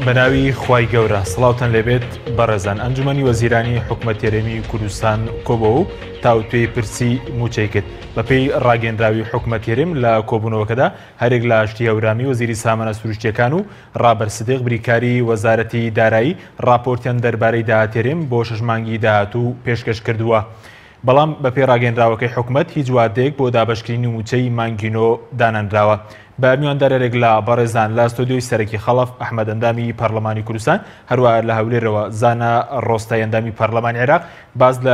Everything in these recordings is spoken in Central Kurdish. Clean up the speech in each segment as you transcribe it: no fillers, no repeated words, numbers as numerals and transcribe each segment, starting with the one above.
بەناوی خوای گەورە سڵاوتان لێبێت بەڕێزان ئەنجومەنی وەزیرانی حکومەت هەرێمی کوردستان کۆبەوە و تاوتوێی پرسی موچەی کرد بەپێی ڕاگەندراوی حکومەت هەرێم لە کۆبوونەوەکەدا هەرێک لە ئاشتی هەورامی وەزیری سامانە سروشتیەکان و ڕابەر سدیق بریکاری وەزارەتی دارایی ڕاپۆرتیان دەربارەی داهاتی هەرێم بۆ شەش مانگی داهاتوو پێشکەش کردووە. بەڵام بەپێی ڕاگەیەنراوەکەی حکومەت هیچ وادەیەک بۆ دابەشکردنی مووچەی مانگی نۆ دانەنراوە. بە میواندارێک لە بەڕێزان لە ستۆدیۆی سەرەکی خەڵەف ئەحمەد ئەندامی پەرلەمانی کوردستان، هەروەها لە هەولێرەوە زانا ڕۆستای ئەندامی پەرلەمانی عێراق باس لە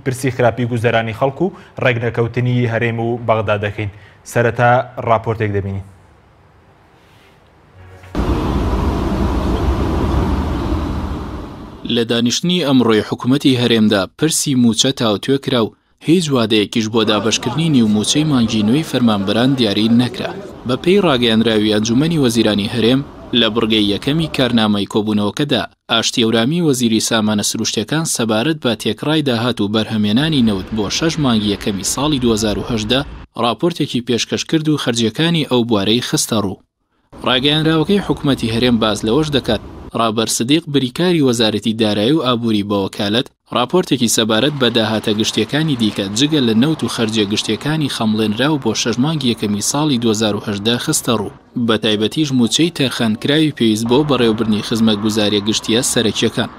پرسی خراپی گوزەرانی خەڵک و ڕێکنەکەوتنی هەرێم و بەغدا دەکەین. سەرەتا ڕاپۆرتێک دەبینین. لە دانیشتنی ئەمڕۆی حکومەتی هەرێمدا پرسی مووچە تاوتوێ کرا و هیچ وادەیەکیش بۆ دابەشکردنی نیو مووچەی مانگی نوێی فەرمانبەران دیاری نەکرا. بەپێی ڕاگەیەنراوی ئەنجوومەنی وەزیرانی هەرێم، لە بڕگەی یەکەمی کارنامەی کۆبوونەوەکەدا، ئاشتی هەورامی وەزیری سامانە سروشتیەکان سەبارەت بە تێکڕای داهات و بەرهەمهێنانی نەوت بۆ شەش مانگی یەکەمی ساڵی 2018 ڕاپۆرتێکی پێشکەش کرد و خەرجیەکانی ئەو بوارەی خستەڕوو. ڕاگەیەنراوەکەی حکومەتی هەرێم باس لەوەش دەکات، ڕابەر سدیق بریکاری وەزارەتی دارایی و ئابووری بە وەکالەت ڕاپۆرتێکی سەبارەت بە داهاتە گشتیەکانی دیکە جگە لە نەوت و خەرجیە گشتیەکانی خەمڵێنراو بۆ شەش مانگی یەکەمی ساڵی 2018 خستەڕوو، بەتایبەتیش مووچەی تەرخانکراوی پێویست بۆ بەڕێوەبردنی خزمەتگوزاریە گشتیە سەرەکیەکان.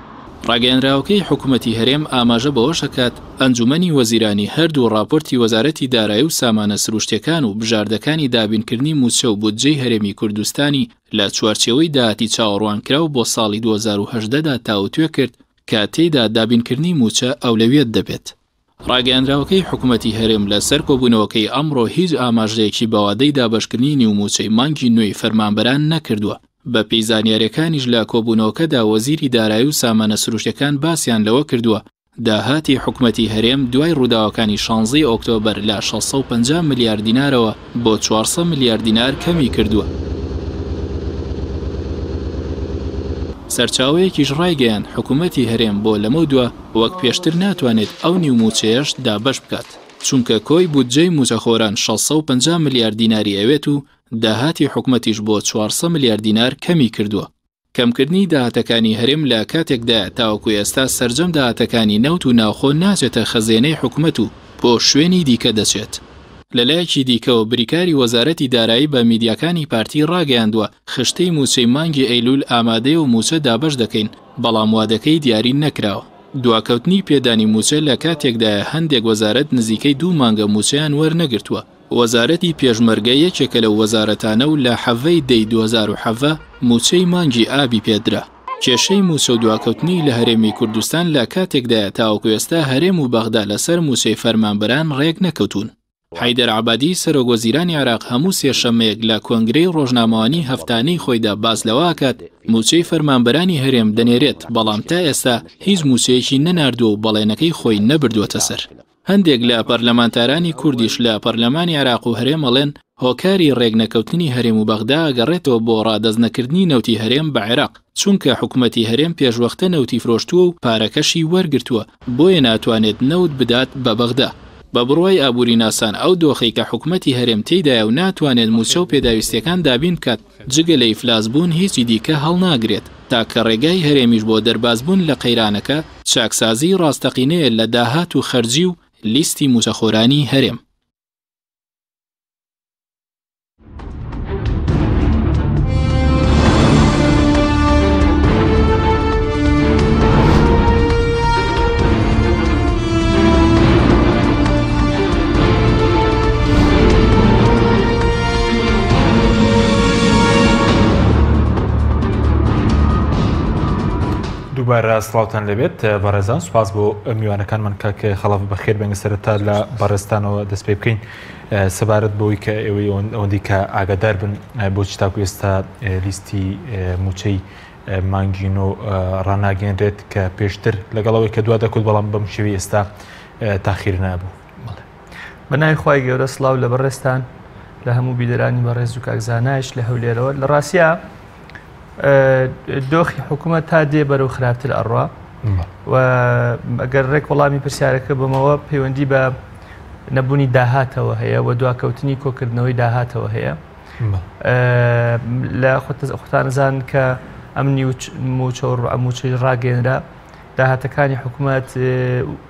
ڕاگەیەنراوەکەی حکومەتی هەرێم ئاماژە بەوەشئەکات، ئەنجومەنی وەزیرانی هەردوو ڕاپۆرتی وەزارەتی دارایی و سامانە سروشتیەکان و بژاردەکانی دابینکردنی مووچە و بودجەی هەرێمی کوردستانی لە چوارچێوەی داهاتی چاوەڕوانکراو بۆ ساڵی 2018 دا تاوتوێ کرد کە تێیدا دابینکردنی مووچە ئەولەویەت دەبێت. ڕاگەیەنراوەکەی حکومەتی هەرێم لە سەر کۆبوونەوەکەی ئەمڕۆ هیچ ئاماژەیەکی بە وادەی دابەشکردنی نیو مووچەی مانگی نوێی فەرمانبەران نەکردووە، بە پێی زانیارییەکانیش لە کۆبوونەوەکەدا وەزیری دارایی و سامانە سروشتیەکان باسیان لەوە کردووە داهاتی حکومەتی هەرێم دوای ڕووداوەکانی شانزەی ئۆکتۆبەر لە 650 ملیار دینارەوە بۆ 400 ملیار دینار کەمی کردووە. سەرچاوەیەکیش ڕایگەیاند، حکومەتی هەرێم بۆ لەمەودوا وەک پێشتر ناتوانێت ئەو نیو مووچەیەش دابەش بکات، چونکە کۆی بودجەی مووچەخۆران 650 ملیار دیناری ئەوێت و داهاتی حکومەتیش بۆ 400 ملیار دینار کەمی کردووە. کەمکردنی داهاتەکانی هەرێم لە کاتێکدایە تاوەکو ئێستا سەرجەم داهاتەکانی نەوت و ناوخۆ ناچێتە خەزێنەی حکومەت و بۆ شوێنی دیکە دەچێت. لەلایەکی دیکەوە بریکاری وەزارەتی دارایی بە میدیاکانی پارتی ڕاگەیاندووە، خشتەی مووچەی مانگی ئەیلول ئامادەیە و مووچە دابەش دەکەین، بەڵام وادەکەی دیاری نەکراوە. دواکەوتنی پێدانی مووچە لە کاتێکدایە هەندێک وەزارەت نزیکەی دوو مانگە مووچەیان وەرنەگرتووە. وەزارەتی پێشمەرگە یەکێکە لەو وەزارەتانە و لە حەڤە ی دەی 2017 مووچەی مانگی ئابی پێدرا. کێشەی مووچە و دواکەوتنی لە هەرێمی کوردستان لە کاتێکدایە تاوەکو ئێستا هەرێم و بەغدا لەسەر مووچەی فەرمانبەران رێک نەکەوتوون. حەیدەر عەبادی سەرۆک وەزیرانی عێراق هەموو سێشەممەیەک لە کۆنگرەی ڕۆژنامەوانی هەفتانەی خۆیدا باس لەوە ئەکات مووچەی فەرمانبەرانی هەرێم دەنێرێت، بەڵام تا ئێستا هیچ مووچەیەکی نەناردووە و بەڵێنەکەی خۆی نەبردووەتە سەر. هەندێک لە پەرلەمانتارانی کوردیش لە پەرلەمانی عێراق و هەرێم ئەڵێن هۆکاری ڕێکنەکەوتنی هەرێم و بەغدا ئەگەڕێتەوە بۆ ڕادەست نەکردنی نەوتی هەرێم بە عێراق، چونکە حکومەتی هەرێم پێشوەختە نەوتی فرۆشتووە و پارەکەشی وەرگرتووە، بۆیە ناتوانێت نەوت بدات بە بەغدا. بە بڕوای ئابووریناسان ئەو دۆخەی کە حکومەتی هەرێم تێیدایە و ناتوانێت مووچە و پێداویستییەکان دابین بکات، جگە لە ئیفلاسبوون هیچی دیکە هەڵناگرێت، تاکە ڕێگای هەرێمیش بۆ دەربازبوون لە قەیرانەکە، چاکسازیی ڕاستەقینەیە لە داهات و خەرجی و لیستی مووچەخۆرانی هەرێم. دووبارە سڵاوتان لێبێت بەڕێزان سوپاس بۆ میوانەکانمان کاک خەڵەف بەخێر بێن سەرەتا لە بەڕێزتانەوە دەست پێ بکەین سەبارەت بەوەی کە ئێوەی ئەوەندەی کە ئاگادار بن بۆچی تاکو ئێستا لیستی مووچەی مانگی نۆ ڕاناگەنرێت کە پێشتر لەگەڵەوەی کە دوا دەکوت بەڵام بەم شێوی ئێستا تاخیر نابوو. بە ناوی خوای گەورە سڵاو لە بەڕێزتان لە هەموو بیدەرانی بەڕێز و کاک زانایش لە هەولێرەوە لە ڕاستیا دۆخی حکوومەت تا دێ بەرەو خراپتر ئەڕوا و ئەگەر ڕێک وەڵامی پرسیارەکە بمەوە پەیوەندی بە نەبوونی داهاتەوە هەیە و دواکەوتنی کۆکردنەوەی داهاتەوە هەیە لە خۆتانزان کە ئەم نیو موچە و موچەی ڕاگەێنرا داهاتەکانی حکوومەت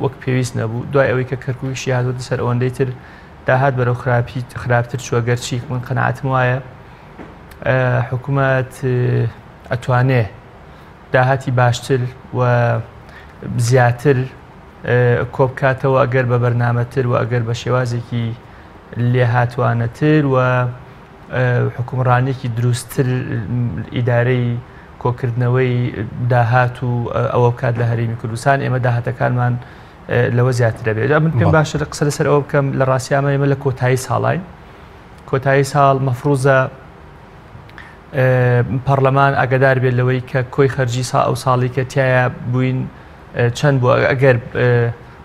وەک پێویست نەبوو دوای ئەوەی کە کەرکووکیشی هاتووەتە سەر ئەوەندەی تر داهات بەرەو خراپی خراپتر چووە گەرچی من قەناعەتم وایە حکوومەت ئەتوانێ داهاتی باشتر و زیاتر کۆبکاتەوە ئەگەر بە بەرنامەتر و ئەگەر بە شێوازێکی لێهاتوانەتر و حکومڕانێکی دروستتر ئیدارەی کۆکردنەوەی داهات و ئەوە بکات لە هەرێمی کوردستان ئێمە داهاتەکانمان لەوە زیاترە بێت من پێم باشە لە قسە لەسەر ئەوە بکەم لە ڕاستیامە ئێمە لە کۆتایی ساڵین کۆتایی ساڵ مەفروزە پەرلەمان ئاگدار بێت لەوەی کە کۆی خەرجی سا ئەو ساڵی کە تایە بووین چەند بووە ئەگەر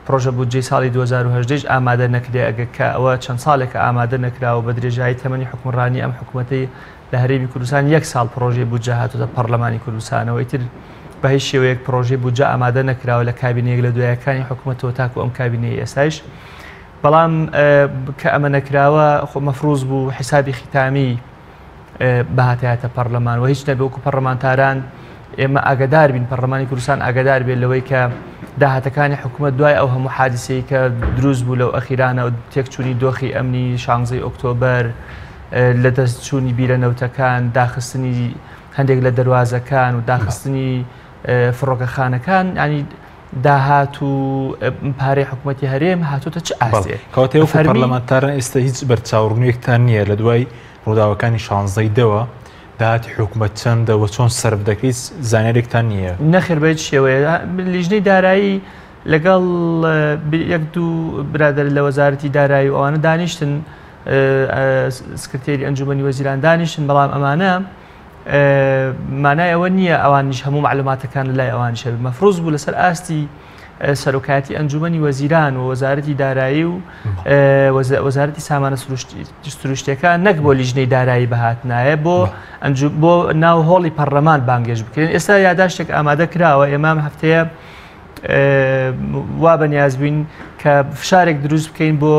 پرۆژە بودجەی ساڵی 2010 ئامادە نەکرێ ئەگەر کە ئەوە چەند ساڵێکە ئامادە نەکراوە بە درێژایی تەمەنی حکومڕانی ئەم حکوومەتەی لە هەرێمی کوردستان یەک ساڵ پرۆژەی بودجە هاتووتە پەرلەمانی کوردستانەوە ئیتر بە هیچ شێوەیەک پرۆژەی بودجە ئامادە نەکراوە لە کابینەیەک لە دوایەکانی حکوومەتەوە تاکو ئەم کابینەی ئێستایش بەڵام کە ئەمە نەکراوە خۆ مەفروز بوو حیسابی ختامی بهاتایەتە پەرلەمان و هیچ نەبێ وەکو پەرلەمانتاران ئێمە ئاگدار بین پەرلەمانی کوردستان ئاگدار بێت لەوەی کە داهاتەکانی حکوومەت دوای ئەو هەموو حادیسەی کە دروست بوو لەو ئەخیرانە و تێکچوونی دۆخی ئەمنی شانزەی ئۆکتۆبەر لە دەست چوونی بیرە نەوتەکان داخستنی هەندێک لە دەواازەکان و داخستنی فڕۆکەخانەکان ینی داهات و پارەی حکوومەتی هەرێم هاتوتە چ ئاستێک کەواتە وەکو پەرلەمانتاران ئێستا هیچ بەرچاوڕوونیەکتان نییە لە دوای ڕووداوەکانی شانزەی دەوە داهاتی حکوومەت چەندە و چۆن سەرف دەکەیت زانیارێکتان نییە؟ نەخێر بە هیچ شێوەیە لیژنەی دارایی لەگەڵ یەک دوو برادەر لە وەزارەتی دارایی و ئەوانە دانیشتن سکرتێری ئەنجومەنی وەزیران دانیشتن بەڵام ئەمانە مانای ئەوە نییە ئەوانیش هەموو معلوماتەکان لە لای ئەوانیش هەبێت مەفروز بوو لەسەر ئاستی سەرۆکایەتی ئەنجومەنی وەزیران و وەزارەتی دارایی و وەزارەتی سامانە سروشتەکان نەک بۆ لیژنەی دارایی بەهاتنایە بۆ بۆ ناو هۆڵی پەرلەمان بانگێش بکرێن ئێستا یاداشتێک ئامادە کراوە ئێمام هەفتەیە وا بەنیاز بین کە فشارێک دروست بکەین بۆ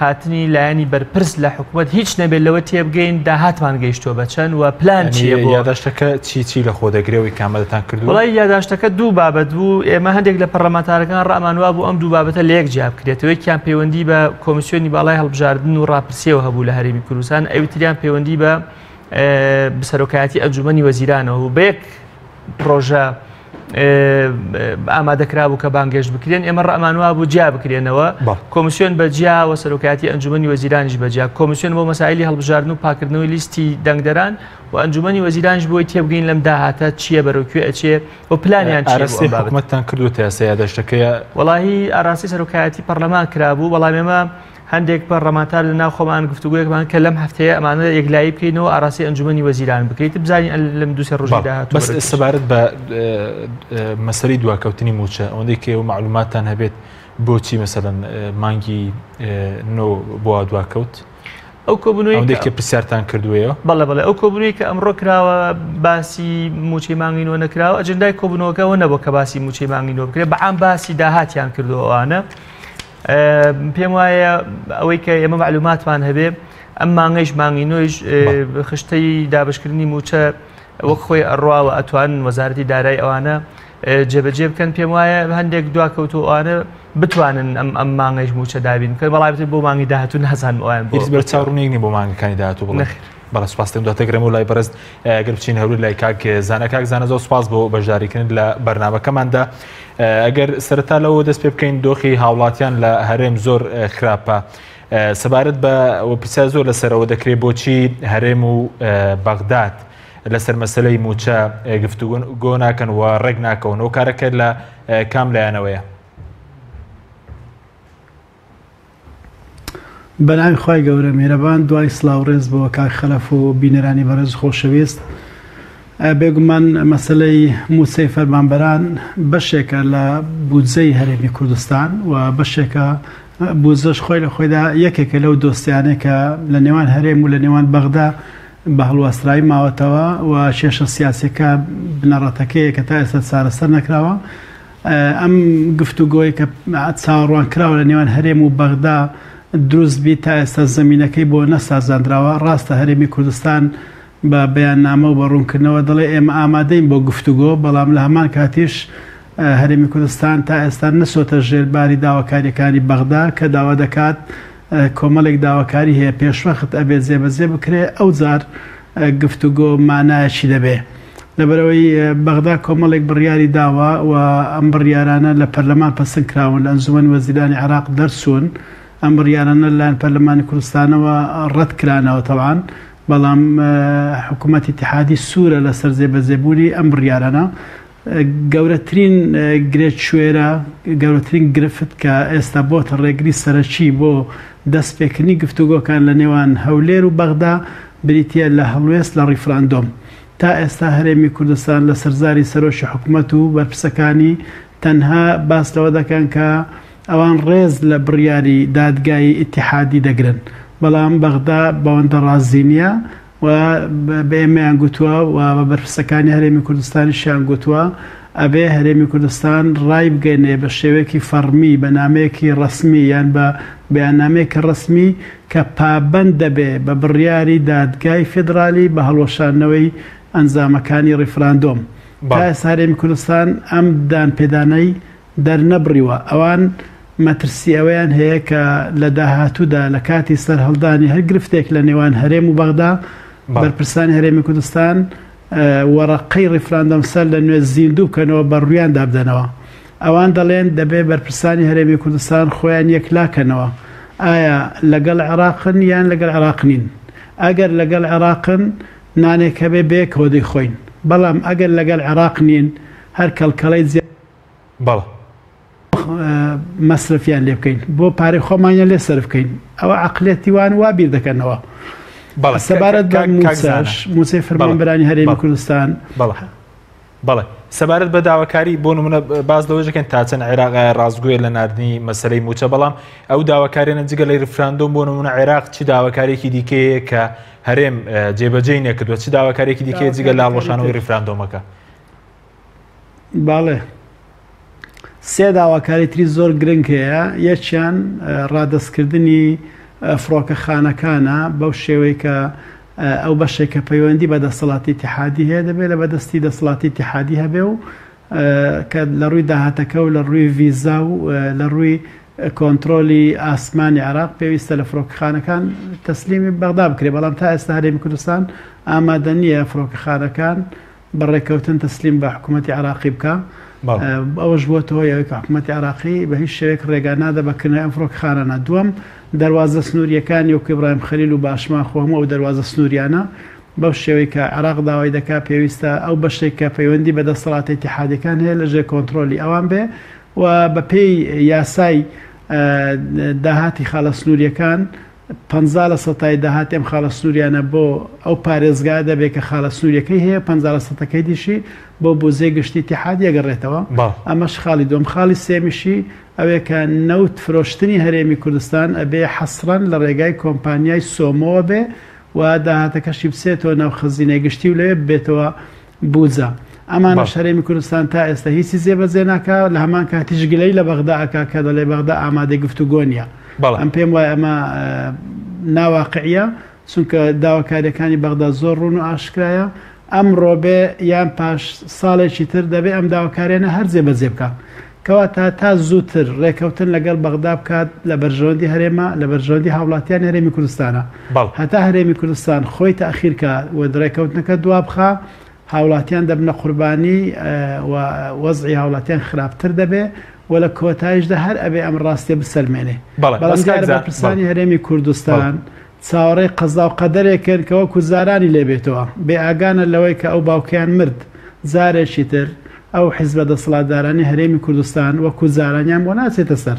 هاتنی لایەنی بەرپرس لە حکومەت هیچ نەبێت لەوە تێبگەین داهاتمان گەیشتووە بە چەند و پلان چییە بۆ یاداشتەکە چی چی لە خۆ دەگرێ و ئیکامەتان کردووە؟ وەڵای یاداشتەکە دوو بابەت بوو ئێمە هەندێک لە پەرلەمانتارەکان ڕامان وابوو ئەم دوو بابەتە لە یەک جیا بکرێتەوە یەکیان پەیوەندی بە کۆمیسیۆنی باڵای هەڵبژاردن و ڕاپرسیەوە هەبوو لە هەرێمی کوردستان ئەوی تریان پەیوەندی بە سەرۆکایەتی ئەنجومەنی وەزیرانەوە بوو بە یەک پرۆژە ئامادەکرابوو کە بانگێشت بکرێن ئێمە ڕامان وابوو جیا بکرێنەوە کۆمیسیۆن بە جیا و سەرۆکایەتی ئەنجومەنی وەزیرانیش بە جیا کۆمیسیۆن بۆ مەسایلی هەڵبژاردن و پاکردنەوەی لیستی دەنگدەران و ئەنجومەنی وەزیرانیش بۆی تێبگەین لەم داهاتە چییە بەرەو کوێ ئەچێ و پلانیان چییە بۆ ئەم بابەتە. حکومەتتان کردووەتە یاسا یاداشتەکەیە؟ وەڵاهی ئاراستەی سەرۆکایەتی پەڕلەمان کرابوو بەڵام ئێمە هەندێک پەڕلەمانتار لە ناو خۆمان گفتوگۆیەکمان کە لەم هەفتەیە ئەمانە یەکلایی بکەینەوە ئاراستەی ئەنجومەنی وەزیران بکرێت بزانین لەم دوو سێ ڕۆژی داهاتوو بەس سەبارەت بە مەسەلەی دواکەوتنی مووچە ئەوەندەی کە ئێوە مەعلوماتتان هەبێت بۆچی مەسەلەن مانگی نۆ بۆ دواکەوت؟ ئەو کۆبوونەوەی ئەوەندەی کە پرسیارتان کردووە بەڵێ بەڵێ ئەو کۆبوونەوەی کە ئەمڕۆ کراوە باسی مووچەی مانگی نۆ نەکراوە ئەجندای کۆبوونەوەکە ئەوە نەبوو کە باسی مووچەی مانگی نۆ بکرێت بەعام باسی داهاتیان کردووە ئەوانە پێم وایە ئەوەی کە ئێمە معلوماتمان هەبێ ئەم مانگەیش مانگی نۆیش خشتەی دابشکردنی موچە وەک خۆی ئەڕواوە ئەتوان وەزارەتی دارای ئەوانە جێبەجێ بکەن پێم وایە هەندێک دواکەوتو ئەوانە بتوانن ئەم ئەم مانگەیش موچە دابین بکەن بەڵام بۆ مانگی داهاتوو نازانم ئەوان بۆ بەرچاوڕوونیەک نیە بۆ مانگەکانی داهاتوو بڵێ بەڵێ سوپاس دەکەم دواتر گەڕێمەوە لای بەڕێز گەر بچین هەولێر لای کاک زانا کاک زانا زۆر سوپاس بۆ بەشداریکردن لە بەرنامەکەماندا ئەگەر سەرەتا لەوە دەست پێ بکەین دۆخی هاوڵاتیان لە هەرێم زۆر خراپە سەبارەت بە پرسیار زۆر لەسەرەوە دەکرێت بۆچی هەرێم و بەغداد لەسەر مەسلەی موچە گفتوگۆ ناکەن و ڕێک ناکەون و کارەکە لە کام لایەنەوەیە؟ بەناوی خوای گەورە میهرەبان دوای سڵاو ڕێز بۆ کاک خەلەف و بینەرانی بەڕێز و خۆشەویست بێگومان مەسەلەی مووچەی فەرمانبەران بەشێکە لە بودجەی هەرێمی کوردستان و بەشێکە بودجەش خۆی لە خۆیدا یەکێکە لەو دۆستیانەی کە لە نێوان هەرێم و لە نێوان بەغدا بە هەڵواسراوی ماوەتەوە و کێشە سیاسیەکە بنەڕەتەکەیە کە تا ئێستا چارەسەر نەکراوە ئەم گفتوگۆی کە چاوەڕوان کراوە لە نێوان هەرێم و بەغدا دروست بیت تا ئێستا زەمینەکەی بۆ نەسازاندراوە ڕاستە هەرێمی کوردستان بە بەیاننامە و بە ڕوونکردنەوە دەڵێ ئێمە ئامادەین بۆ گفتوگۆ، بەڵام لە هەمان کاتیش هەرێمی کوردستان تا ئێستا نەچۆتە ژێر باری داواکارییەکانی بەغدا کە داوا دەکات کۆمەڵێک داواکاری هەیە پێشوەخت ئەبێ جێبەجێ بکرێ ئەوجار گفتوگۆ مانایەکی دەبێ. لەبەرئەوەی بەغدا کۆمەڵێک بڕیاری داوە و ئەم بڕیارانە لە پەرلەمان پەسند کراون، لە ئەنجومەنی وەزیرانی عێراق دەرچوون، ئەم بڕیارانە لەلایەن پەرلەمانی کوردستانەوە ڕەت کرانەوە تەبعەن، بەڵام حکوومەتی ئیتیحادی سوورە لەسەر جێبەجێبوونی ئەم بڕیارانە. گەورەترین گرێکوێرە، گەورەترین گرفت کە ئێستا بۆتە ڕێگری سەرەکی بۆ دەستپێکردنی گفتوگۆکان لە نێوان هەولێر و بەغدا بریتییە لە هەڵوێست لە ڕیفراندۆم. تا ئێستا هەرێمی کوردستان لەسەر زاری سەرۆکی حکومەت و بەرپرسەکانی تەنها باس لەوە دەکەن کە ئەوان ڕێز لە بڕیاری دادگای ئیتیحادی دەگرن، بەڵام بەغدا بەوەندە ڕازی نییە و بە ئێمەیان گوتووە و بە بەرپرسەکانی هەرێمی کوردستانیشیان گوتووە ئەبێ هەرێمی کوردستان ڕایبگەنێ بە شێوەیەکی فەڕمی بە نامەیەکی ڕەسمی یان بە بەیاننامەیەکی ڕەسمی کە پابەند دەبێ بە بڕیاری دادگای فیدڕالی بە هەڵوەشاندنەوەی ئەنجامەکانی ڕیفراندۆم. تا ئێستا هەرێمی کوردستان ئەم دانپێدانەی دەرنەبڕیوە، ئەوان مەترسی ئەوەیان هەیە کە لە داهاتوودا لە کاتی سەرهەڵدانی هەر گرفتێک لە نێوان هەرێم و بەغدا، بەرپرسانی هەرێمی کوردستان وەڕەقەی ڕیفراندۆم سەر لە نوێ زیندوو بکەنەوە بە ڕوویاندا بدەنەوە. ئەوان دەڵێن دەبێ بەرپرسانی هەرێمی کوردستان خۆیان یەکلاکەنەوە ئایا لەگەڵ عێراقن یان لەگەڵ عێراق نین؟ ئەگەر لەگەڵ عێراقن نانێک هەبێ بەیەکەوە دەیخۆین، بەڵام ئەگەر لەگەڵ عێراق نین هەر کەڵکەڵەی جیا بەڵێ. مەسرەفیان لێ بکەین بۆ پارەی خۆمانیان لێ سەرف بکەین ئەوە عەقلیەتی وان وا بیر دەکەنەوە. بەڵێ سەبارەت بە کاک مووچەش زانا مووچەی بەڵێ فەرمانبەرانی هەرێمی بەڵێ کوردستان بەڵێ بەڵێ سەبارەت بە داواکاری بۆ نمونە باس لەوەش دەکەن تا چەند عێراق ئایا ڕاستگۆیە لە ناردنی مەسەلەی مووچە بەڵام ئەو داواکاریانە جگە لە ریفراندۆم بۆ نمونە عێراق چ داواکارێکی دیکەیە کە هەرێم جێبەجێی نەکردووە چ داواکارێکی دیکەیە جگە لە داواکاریەکانی هەڵوەشانەوەی تر ریفراندۆمەکە؟ بەڵێ سێ داواکاری تری زۆر گرنگ هەیە یەکیان ڕادەستکردنی فڕۆکەخانەکانە بەو شێوەی کە ئەو بەشێک کە پەیوەندی بە دەسەڵاتی ئیتیحادی هەیە دەبێت لە بەدەستی دەسەڵاتی ئیتیحادی هەبێ و کە لە ڕووی داهاتەکە و لە ڕووی ڤیزا و لە ڕووی کۆنترۆلی ئاسمانی عێراق پێویستە لە فڕۆکەخانەکان تەسلیمی بەغدا بکرێت بەڵام تا ئێستا هەرێمی کوردستان ئامادە نییە فڕۆکەخانەکان بە ڕێککەوتن تەسلیم بە حکوومەتی عێراقی بکا. ئەوەش بووەتە هۆی ئەوەی کە حکوومەتی عێراقی بە هیچ شێوەیەک ڕێگا نادا بە کردنەوەی ئەم فڕۆکەخانانە. دووەم، دەروازە سنوورییەکانی وەکوو ئیبراهیم خەلیل و باشماخ و هەموو ئەو دەروازە سنوورییانە بەو شێوەی کە عێراق داوای دەکا پێویستە ئەو بەشێک کە پەیوەندی بە دەسەڵاتە ئیتیحادییەکان هەیە لە ژێر کۆنترۆلی ئەوان بێ و بە پێی یاسای داهاتی خاڵە سنوورییەکان 50 لە سەتای داهاتی ئەم خاڵە سنووریانە بۆ ئەو پارێزگا دەبێ کە خاڵە سنووریەکەی هەیە، 50 لە سەتەکەی دیشی بۆ بوجەی گشتی ئیتیحادی ئەگەڕێتەوە. ئەمەش خاڵی دووەم. خاڵی سێیەمیشی ئەوەیە کە نەوت فرۆشتنی هەرێمی کوردستان ئەبێ حەسرەن لە ڕێگای کۆمپانیای سۆمۆوە بێ و داهاتەکەشی بچێتەوە ناو خەزینەی گشتی و لەوێ ببێتەوە بوجە. ئەمانەش هەرێمی کوردستان تا ئێستا هیچی جێبەجێ ناکا، لە هەمان کاتیش گلەیی لە بەغدا ئەکا کە دەڵێ بەغدا ئامادەی گفتوگۆ نییە. ئەم پێم وایە ئەمە ناواقعیە، چونکە داواکارییەکانی بەغدا زۆر ڕوون و ئاشکرایە. ئەمڕۆ بێ یان پاش ساڵێکی تر دەبێ ئەم داواکارییانە هەر جێبەجێ بکا. کەواتە تا زووتر ڕێکەوتن لەگەڵ بەغدا بکات لە بەرژەوەندی هەرێمە، لە بەرژەوەندی هاوڵاتیانی هەرێمی کوردستانە. هەتا هەرێمی کوردستان خۆی تەئخیر کا و ڕێکەوتنەکە دوابخا، هاوڵاتیان دەبنە قوربانی و وەزعی هاوڵاتیان خراپتر دەبێ و لە کۆتایشدا هەر ئەبێ ئەم ڕاستیە بسەلمێنێ. بەڵام دیارە بەرپرسانی هەرێمی کوردستان چاوەڕێی قەزا و قەدەرێکن کە وەکو جارانی لێ بێتەوە، بێ ئاگانە لەوەی کە ئەو باوکەیان مرد، جارێکی تر ئەو حیزبە دەسەڵاتدارانەی هەرێمی کوردستان وەکو جارانیان بۆ ناچێتە سەر،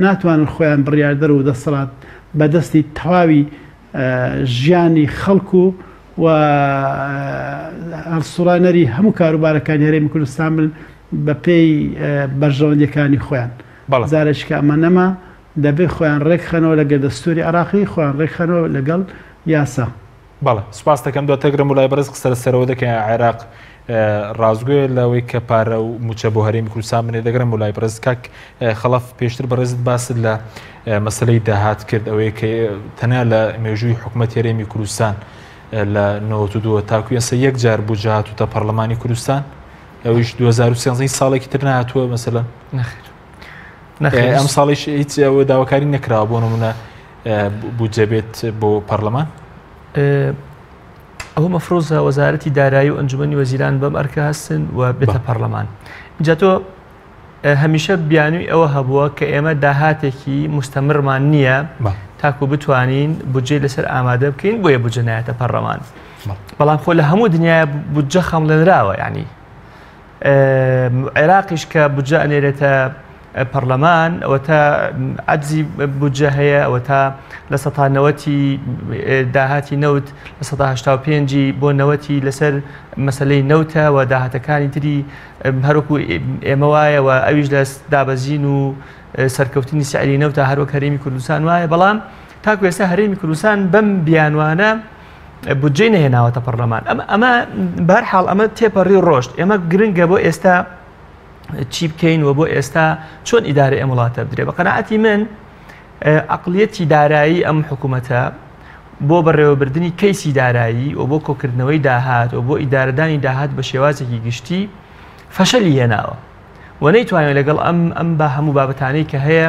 ناتوانن خۆیان بڕیاردەر و دەسەڵات بە دەستی تەواوی ژیانی خەڵک و و هەڵسوڕانەری هەموو کاروبارەکانی هەرێمی کوردستان بن بە پێی بەرژەوەندیەکانی خۆیان. جارێکی کە ئەمە نەما دەبێ خۆیان ڕێکخەنەوە لەگەل دەستوری عێراقی، خۆیان ڕێکخەنەوە لەگەڵ یاسا. بەڵێ سوپاست دەکەم دواتر گرم لای بەڕێز قسە لەسەرەوە دەکەین عێراق ڕاستگۆیە لەوەی کە پارە و موچە بۆ هەرێمی کوردستان بنێ دەگرم لای بەڕێز کاک خەڵەف پێشتر بەڕێزت باست لە مەسلەی داهات کرد ئەوەیە کە تەنیا لە مێژووی حکوومەت هەرێمی کوردستان لە 92 تاکو ئێستا یەک جار بودجە هاتووتە پەرلەمانی کوردستان ئەویش 2013 ساڵێکی تر نهاتووە مەسەلەن نەخێر ئەم ساڵیش هیچ ئەوە داواکاری نەکراوە بۆ نمونە بودجە بێت بۆ پەرلەمان ئەوە مەفرۆزە وەزارەتی دارایی و ئەنجومی وەزیران بەم ئەرکە هەستن و بێتە پەرلەمان اینجا تۆ هەمیشە بیانووی ئەوە هەبووە کە ئێمە داهاتێکی مستەمرمان نییە تاکو بتوانین بودجەی لەسەر ئامادە بکەین بۆیە بودجە نایەتە پەرلەمان بەڵام خۆ لە هەموو دنیای بودجە خەمڵێنراوە ینی عێراقیش کە بودجە ئەنێرێتە پەرلەمان ئەوەتا عەجزی بودجە هەیە ئەوەتا لە سەتا نەوەتی داهاتی نەوت لە سەتا هەشتا و پێنجی بۆ نەوەتی لەسەر مەسلەی نەوتە و داهاتەکانی تری هەروەکو ئێمە وایە و ئەویش لە دابەزین و سەرکەوتنی سعری نەوتە هەروەک هەرێمی کوردستان وایە بەڵام تاکو ئێستا هەرێمی کوردستان بەم بیانوانە بودجەی نەهێناوەتە پەرلەمان ئەمە ئەمە بەرحاڵ ئەمە تێپەڕی ڕۆشت ئێمە گرنگە بۆ ئێستا چی بکەین و بۆ ئێستا چۆن ئیدارە ئەم وڵاتە بدرێ بە قەنەعەتی من عقلیەتی دارایی ئەم حکوومەتە بۆ بەڕێوەبردننی کەیسی دارایی و بۆ کۆکردنەوەی داهات و بۆ ئیدارەدانی داهات بە شێوازێکی گشتی فەشەلی هێناوە و نەیتوانێت لەگەڵ ئەم ئەم بە هەموو بابەتانەی کە هەیە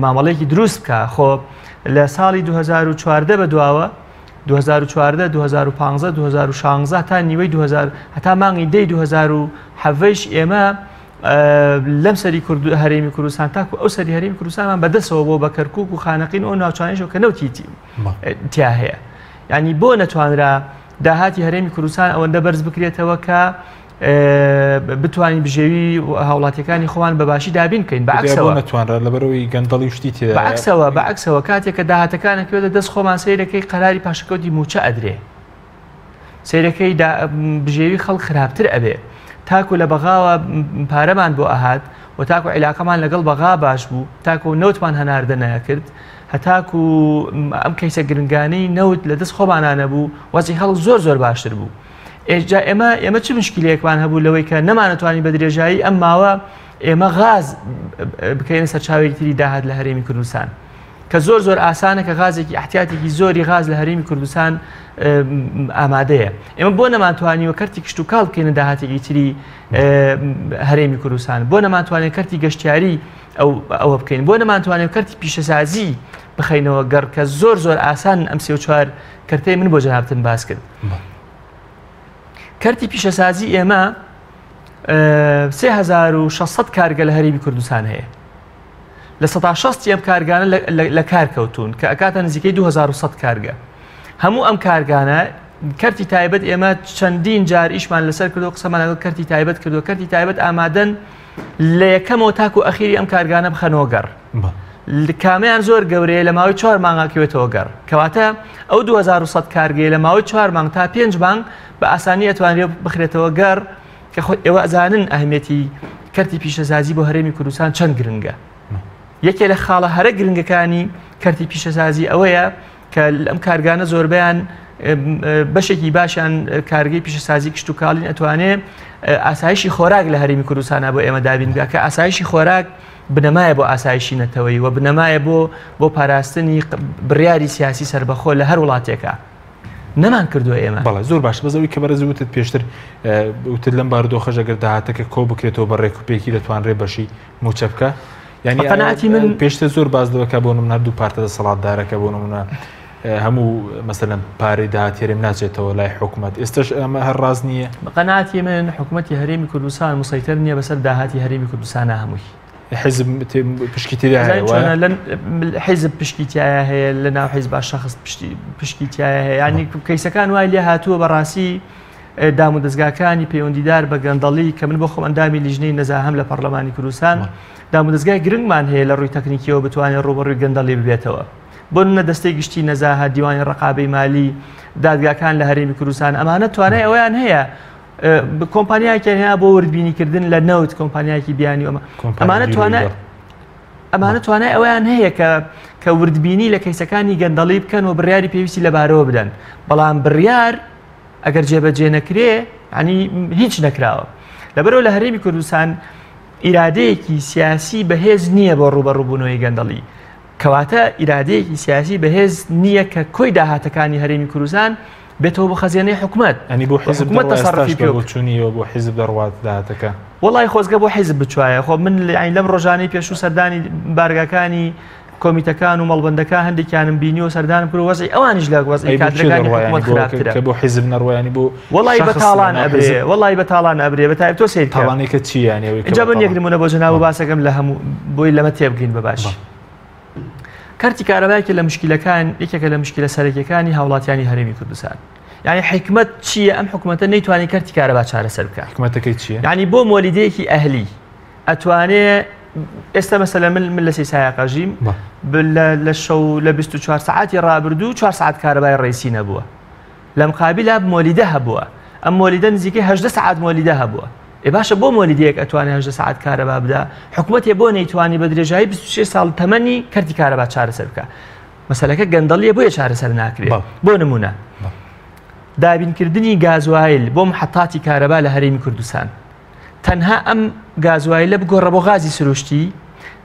مامەڵێکی دروست بکە خۆ لە ساڵی 2014 بە دواوە 2014 2015 2016 تا نیوەی 2000 هەتا مانگی دەی 2017 ئێمە لەم سەری کورد هەرێمی کوردستان تاکو ئەو سەری هەرێمی کوردستانمان بەدەسەوە بۆ بە کەرکک و خانەقین ئەو ناوچانیشەوە کە نەوتی تیا هەیە ینی بۆ نەتوانرا داهاتی هەرێمی کوردستان ئەوەندە بەرز بکرێتەوە کە بتوانین بژێوی هاوڵاتیەکانی خۆمان بە باشی دابین بکەین بەعکسەوە نەتوانرا لەبەرەوەی گەندەڵی شتی تێدا بەعکسەوە بەعکسەوە کاتێک کە داهاتەکان ئەکەوێتە دەست خۆمان سەیرەکەی قەراری پاشەکەوتی موچە ئەدرێ سەیرەکەی بژێوی خەڵک خراپتر ئەبێ تاکو لە بەغاوە پارەمان بۆ ئەهات و تاکو عیلاقەمان لەگەڵ بەغا باش بوو تاکو نەوتمان هەناردە نەکرد هەتاکو ئەم کەیسە گرنگانەی نەوت لە دەست خۆمانانە بوو وەزی خەڵک زۆر زۆر باشتر بوو ئێجا ئێمە ئێمە چ مشکلەیەکمان هەبوو لەوەی کە نەمانەتوانی بە درێژایی ئەم ماوە ئێمە غاز بکەینە سەرچاوێکی تری داهات لە هەرێمی کوردستان کە زۆر زۆر ئاسانە کە غازێکی احتیاتێکی زۆری غاز لە هەرێمی کوردستان ئامادەیە ئێمە بۆ نەمانتوانیوە کەرتی کشتتوکاڵ بکەینە داهاتێکی تری هەرێمی کوردستان بۆ نەمانتوانێت کەرتی گەشتیاری ئەو ئەوە بکەین بۆ نەمانتوانێت کەرتی پیشەسازی بخینەوە گەڕ کە زۆر زۆر ئاسان ئەم سێ و چوار کەرتەی من بۆ جەنابتم باس کرد کەرتی پیشەسازی ئێمە 3600 کارگە لە هەرێمی کوردستان هەیە لە 16 ئەم کارگانە لە کار کەوتون کە ئەکاتە نزیکەی 2100 کارگە هەموو ئەم کارگانە کەرتی تایبەت ئێمە چەندین جار ئیشمان لەسەر کردو قسەمان لەگەڵ کەرتی تایبەت کردو کەرتی تایبەت ئامادەن لە یەکەمەوە تاکو ئەخیری ئەم کارگانە بخەنەوە گەڕ کامیان زۆر گەورەیە لە ماوەی چوار مانگاکەوێتەوە گەڕ کەواتە ئەو 2100 کارگەیە لە ماوەی چوار مانگ تا پێنج مانگ بە ئاسانی ئەتوانرێت بخرێتەوە گەڕ کە خۆ ئێوە ئەزانن ئەهمیەتی کەرتی پیشەسازی بۆ هەرێمی کوردستان چەند گرنگە یەکێ لە خاڵە هەرە گرنگەکانی کەرتی پیشەسازی ئەوەیە کە ئەم کارگانە زۆربیان بەشێکی باشیان کارگەی پیشەسازی کشتتوکاڵین ئەتوانێ ئاسایشی خۆراک لە هەرێمی کوردستانە بۆ ئێمە دابین بکە کە ئاسایشی خۆراک بنەمایە بۆ ئاسایشی نەتەوەی و بنەمایە بۆ بۆ پاراستنی بڕیاری سیاسی سربەخۆ لە هەر وڵاتێکە نەمان کردووە ئێمە بەڵێ زۆر باش بەس ئەوەی کە بەڕێز وتت پێشتر وتت لەم بارودۆخەش ئەگەر داهاتەکە کۆ بکرێتەوە بە ڕێک و پێکی دەتوانرێ بەشی مووچە بکە یعنی قەناعەتی من پێشتر زۆر باس لەوە کە بۆ نمونە هەردوو پارتە دەسەڵاتدارەکە بۆ نمونە هەموو مەسەلەن پارەی داهاتی هەرێم ناچێتەوە لای حکوومەت ئێستش ئەمە هەر ڕاست نییە بە قەناعەتی من حکوومەتی هەرێمی کوردستان مسەیتەر نییە بەسەر داهاتی هەرێمی کوردستانە هەمووی حزب پشکی تێدا هەیە وایە؟ حزب پشکی تایە هەیە لە ناو حیزب شخص پشکی تایە هەیە ینی کەیسەکان وای لێ هاتووە بەڕاستی دام و دەستگاکانی پەیوەندیدار بە گەندەڵی کە من بۆ خۆم ئەندامی لیژنەی نەزاهەم لە پەرلەمانی کوردستان دام و دەستگای گرنگمان هەیە لە ڕووی تەکنیکیەوە بتوانێت ڕوبەڕووی گەندەڵی ببێتەوە بۆ نمونە دەستەی گشتی نەزاهە دیوانی ڕقابەی مالی دادگاکان لە هەرێمی کوردستان ئەمانە توانای ئەویان هەیە کۆمپانیایەکیان هەیە بۆ وردبینیکردن لە نەوت کۆمپانیایەکی بیانی ئەمە ئەمانە توانای ئەمانە توانای ئەویان هەیە کە کە وردبینی لە کەیسەکانی گەندەڵی بکەن و بڕیاری پێویستی لەبارەوە بدەن بەڵام بڕیار ئەگەر جێبەجێ نەکرێ ینی هیچ نەکراوە لەبەرەوە لە هەرێمی کوردستان ئیرادەیەکی سیاسی بەهێز نییە بۆ ڕوبەڕووبوونەوەی گەندەڵی. کەواتە ئیرادەیەکی سیاسی بەهێز نییە کە کۆی داهاتەکانی هەرێمی کوردستان بێتەوە بۆ خەزێنەی حکومەت. ئەنی بۆ حیزب حکومەت دەڕوا تەسەڕفی ئێستاش پێ بە بۆچوونیەوە بۆ حیزب دەڕوات داهاتەکە؟ وەڵی خۆزگە بۆ حیزب بچوایە. خۆ من یانی لەم ڕۆژانەی پێشوو سەردانی بارگاکانی کۆمیتەکان و مەڵبەندەکان هەندێکیانم بینی و سەردانم کرد و وەزعی ئەوانیش لە وەزعی ئەی بۆ کێ کادرەکانی دەڕوا؟ یانی حکومەت بۆ خراپترە. کە بۆ حیزب نەڕوا یانی بۆ وەڵی بە شەخس تاڵان لەناو ئەبرێ، حیزب؟ وەڵی بە تاڵان ئەبرێ بە تایبەت تۆ سەیر کە. تاڵانێکە چی یانی ئەوەی کە ئینجا بە من یەک تاڵان؟ نمونە بۆ جەناب و بەڵێ. باسەکەم لە هەموو بۆی لەمە تێبگەین بە باشی. بەڵێ. کەرتی کارەبا یەکێ لە مشکلەکان یەکێکە لە مشکلە سەرەکیەکانی هاوڵاتیانی هەرێمی کوردستان. یعنی حکمت چییە ئەم حکومەتە نەیتوانی کەرتی کارەبا چارەسەر بکە حکومەتەکەی چییە؟ یعنی بۆ مۆلیدەیەکی ئەهلی ئەتوانێ ئێستا مەسەلە من من لە سی سایەقەژیم لە شەو لە 24 سعاتی ڕابردوو 4 سعات کارەبای ڕێسی نەبووە لە مقابلا مۆلیدە هەبووە ئەم مۆلیدە نزیکەی 18 سعات مۆلیدە هەبووە ئێ باشە بۆ مۆلیدەیەک ئەتوانێ 18 سعات کارەبا بدا حکوومەتێ بۆ نەیتوانی بە درێژایی 26 ساڵ تەمەنی کەرتی کارەبا چارەسەر بکە مەسەلەکە گەندەڵیە بۆیە چارەسەر ناکرێت بۆ نمونە دابینکردنی گازوایل بۆ محەتاتی کارەبا لە هەرێمی کوردستان تەنها ئەم گازوایلە بگۆڕە بۆ غازی سروشتی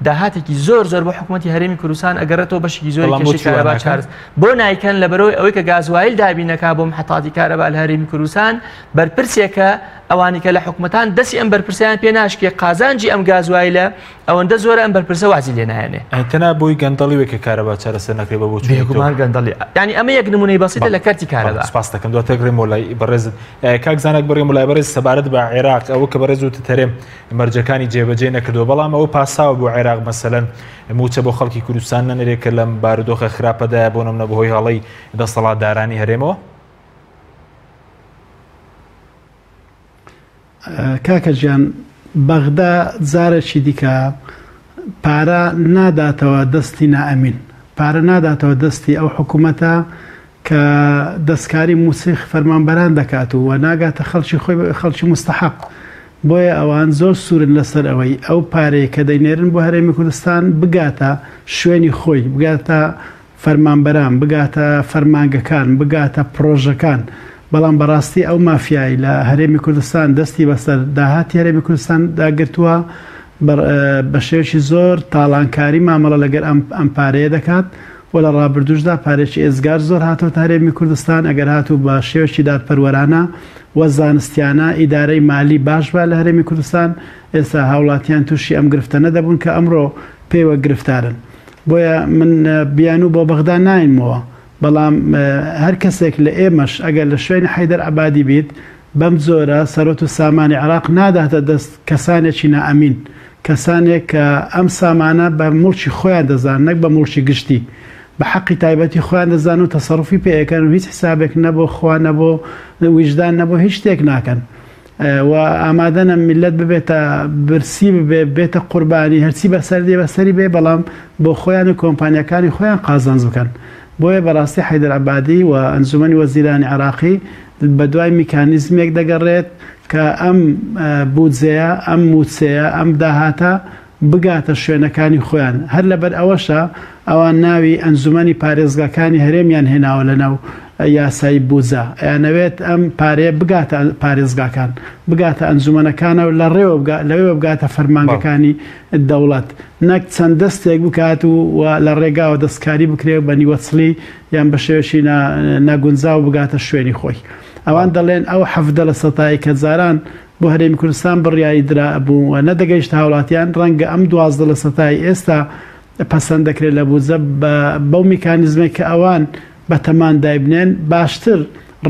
داهاتێکی زۆر زۆر بۆ حکوومەتتی هەرێمی کوردستان ئەگەڕێتەوە بەشێکی زۆری کێشەی کارەبا چارس بۆ نایکەن لە بەرەوەی ئەوەی کە گازوایل دابینەکا بۆ محەتاتی کارەبا لە هەرێمی کوردستان بەرپرسێکە ئەوانی کە لە حکومەتان دەستی ئەم بەرپرسیان پێ ناشکێ قازانجی ئەم گازوایلە ئەوەندە زۆرە ئەم بەرپرسە وازی لێ نایەنێ. ئەی تەنها بۆی گەندەڵی وێ کە کارەبا چارەسەر نەکرێ بە بۆچوونی تۆ؟ بێگومان گەندەڵی یانی ئەمە یەک نمونەی بەسیتە لە کەرتی کارەبا. سپاست دەکەم دواتر گڕێمەوە لای بەڕێزت کاک زانک بڕێمەوە لای بەڕێز سەبارەت بە عێراق ئەوە کە بەڕێز وتت هەرێم مەرجەکانی جێبەجێ نەکردووە بەڵام ئەوە پاساوە بۆ عێراق مەسەلەن مووچە بۆ خەڵکی کوردستان نەنێرێ کە لەم بارودۆخە خراپەدایە بۆ نمونە بەهۆی هەڵەی دەسەڵاتدارانی هەرێمەوە؟ کاکە گیان بەغدا جارێکی دیکە پارە ناداتەوە دەستی نائەمین، پارە ناداتەوە دەستی ئەو حکوومەتە کە دەستکاری مووچەی فەرمانبەران دەکات و ناگاتە خەڵکی خۆی خەڵکی موستەحەق. بۆیە ئەوان زۆر سوورن لەسەر ئەوەی ئەو پارەیە کە دەینێرن بۆ هەرێمی کوردستان بگاتە شوێنی خۆی، بگاتە فەرمانبەران، بگاتە فەرمانگەکان، بگاتە پڕۆژەکان، بەڵام بەڕاستی ئەو مافیای لە هەرێمی کوردستان دەستی بەسەر داهاتی هەرێمی کوردستان دا گرتووە بە شێوەیەکی زۆر تاڵانکاری مامەڵە لەگەر ئەم ئەم پارەیە دەکات و لە ڕابردووشدا پارێکی ئێجگار زۆر هاتۆتە هەرێمی کوردستان ئەگەر هاتوو بە شێوەیەکی دادپەروەرانە و زانستیانە ئیدارەی مالی باش با لە هەرێمی کوردستان ئێستا هاوڵاتیان تووشی ئەم گرفتە نەدەبوون کە ئەمڕۆ پێوە گرفتارن. بۆیە من بیانوو بۆ بەغدا ناینمەوە، بەڵام هەر کەسێک لە ئێمەش ئەگەر لە شوێنی حەیدەر عەبادی بیت، بەم جۆرە سەروەت و سامانی عێراق ناداتە دەست کەسانێکی نائەمین، کەسانێک کە ئەم سامانە بە موڵکی خۆیان دەزانن نەک بە موڵکی گشتی، بە حەقی تایبەتی خۆیان دەزانن و تەسەروفی پێ ئەکەن و هیچ حیسابێک نە بۆ خوا نە بۆ ویژدان نە بۆ هیچ شتێک ناکەن. و ئامادەنە میللەت ببێتە برسی ببێ بێتە قوربانی هەرچی بەسەر دێ بەسەری بێ بەڵام بۆ خۆیان و کۆمپانیاکانی خۆیان قازانج بکەن بۆیە بەڕاستی حەیدەر عەبادی و ئەنجومەنی وەزیرانی عێراقی بەدوای میکانیزمێک دەگەڕێت کە ئەم بودجەیە ئەم موچەیە ئەم داهاتە بگاتە شوێنەکانی خۆیان، هەر لەبەر ئەوەشە ئەوان ناوی ئەنجومەنی پارێزگاکانی هەرێمیان هێناوە لەناو یاسای بوجە، ئەیانەوێت ئەم پارەیە بگاتە پارێزگاکان، بگاتە ئەنجومەنەکانەوە لەڕێوە لەوێوە بگاتە فەرمانگەکانی دەوڵەت، نەک چەند دەستێک بکات و لە ڕێگاوە دەستکاری بکرێ و بە نیوەچڵی یان بە شێوەیەکی ناگونجاو بگاتە شوێنی خۆی. ئەوان دەڵێن ئەو 17 لە سەتای کە جاران بۆ هەرێمی کوردستان بڕیاری درابوو و نەدەگەیشتە هاوڵاتیان، ڕەنگە ئەم 12 لە سەتای ئێستا پەسەند دەکرێت لە بودجە بەو میکانیزمەی کە ئەوان بەتەمان دایبنێن باشتر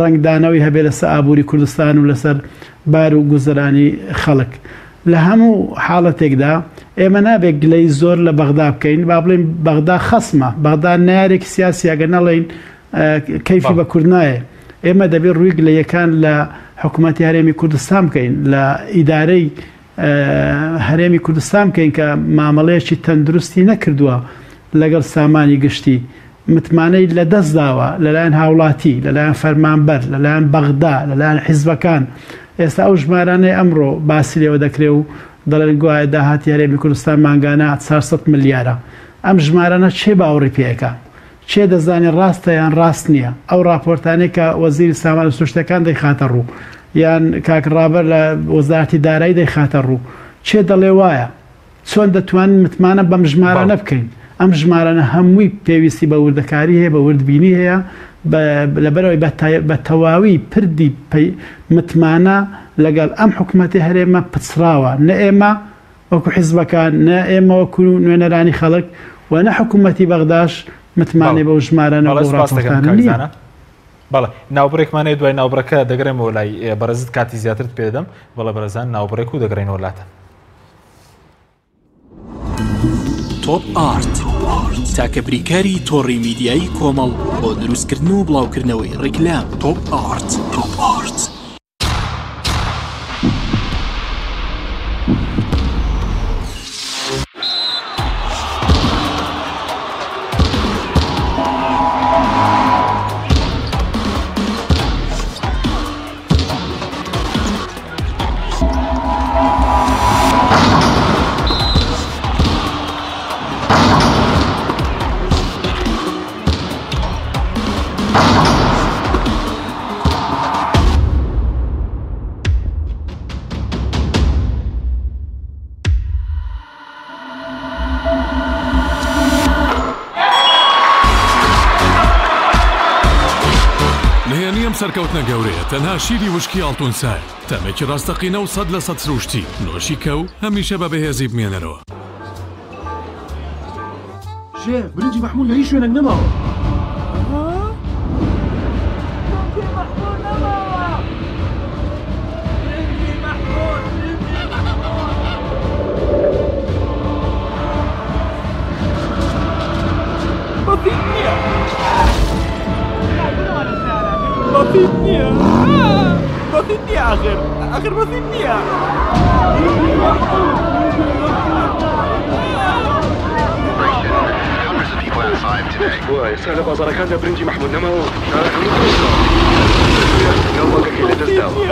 ڕەنگدانەوەی هەبێت لەسەر ئابووری کوردستان و لەسەر بار و گوزەرانی خەڵک. لە هەموو حاڵەتێکدا ئێمە نابێت گلەی زۆر لە بەغدا بکەین، با بڵێین بەغدا خەسمە، بەغدا نەیارێکی سیاسیە، ئەگەر نەڵێین کەیفی بە کورد نایێ. ئێمە دەبێت ڕووی گلەیەکان لە حکوومەتی هەرێمی کوردستان بکەین، لە ئیدارەی هەرێمی کوردستان بکەین کە مامەڵەیەکی تەندروستی نەکردووە لەگەڵ سامانی گشتی، متمانەی لەدەست داوە لەلایەن هاوڵاتی، لەلایەن فەرمانبەر، لەلایەن بەغدا، لەلایەن حیزبەکان. ئێستا ئەو ژمارانەی ئەمڕۆ باسی لێوە دەکرێ و دەڵێن گوایە داهاتی هەرێمی کوردستان مانگانە 400 ملیارە. ئەم ژمارانە کێ باوەڕی پێ ئەکا؟ کێ دەزانێ ڕاستە یان ڕاست نییە؟ ئەو ڕاپۆرتانەی کە وەزیری سامانە سروشتیەکان دەیخاتە ڕوو یان کاک ڕابەر لە وەزارەتی دارایی دەیخاتە ڕوو، کێ دەڵێ وایە؟ چۆن دەتوانین متمانە بەم ژمارانە بکەین؟ ئەم ژمارانە هەمووی پێویستی بە وردەکاری هەیە، بە وردبینی هەیە، لەبەرئەوەی بە تەواوی پردی متمانە لەگەڵ ئەم حکومەتی هەرێمە پچڕاوە، نە ئێمە وەکو حیزبەکان، نە ئێمە وەکو نوێنەرانی خەڵک و نە حکومەتی بەغداش متمانەی بەو ژمارانە و بەو ڕاپۆرتانە نییە. بەڵێ ناوبڕێکمان هەیە دوای ناوبڕەکە دەگەڕێمەوە لای بەڕێزت کاتی زیاترت پێدەدەم بەڵێ بەڕێزان ناوبڕێک و دەگەڕێینەوە لاتان. تۆپ ئارت تاکە بریکاری تۆڕی میدیایی کۆمەڵ بۆ دروستکردن و بڵاوکردنەوەی ڕیکلام تۆپ ئارت. تۆپ ئارت. نهێنی ئەم سەرکەوتنە گەورەیە تەنها شیری وشکی ئاڵتونسایە، تامێکی ڕاستەقینە و 100% سروشتی، نۆشی کە و هەمیشە بە بەهێزی بمێنەرەوە. شێف، برنجی مەحموول لە هیچ شوێنێک نەماوە. وا ئێستا لە بازاڕەکاندا برنجی مەحمود نەماوە و شارە هەموو فرۆشراوە. ناوبانگەکەی لەدەست داوە.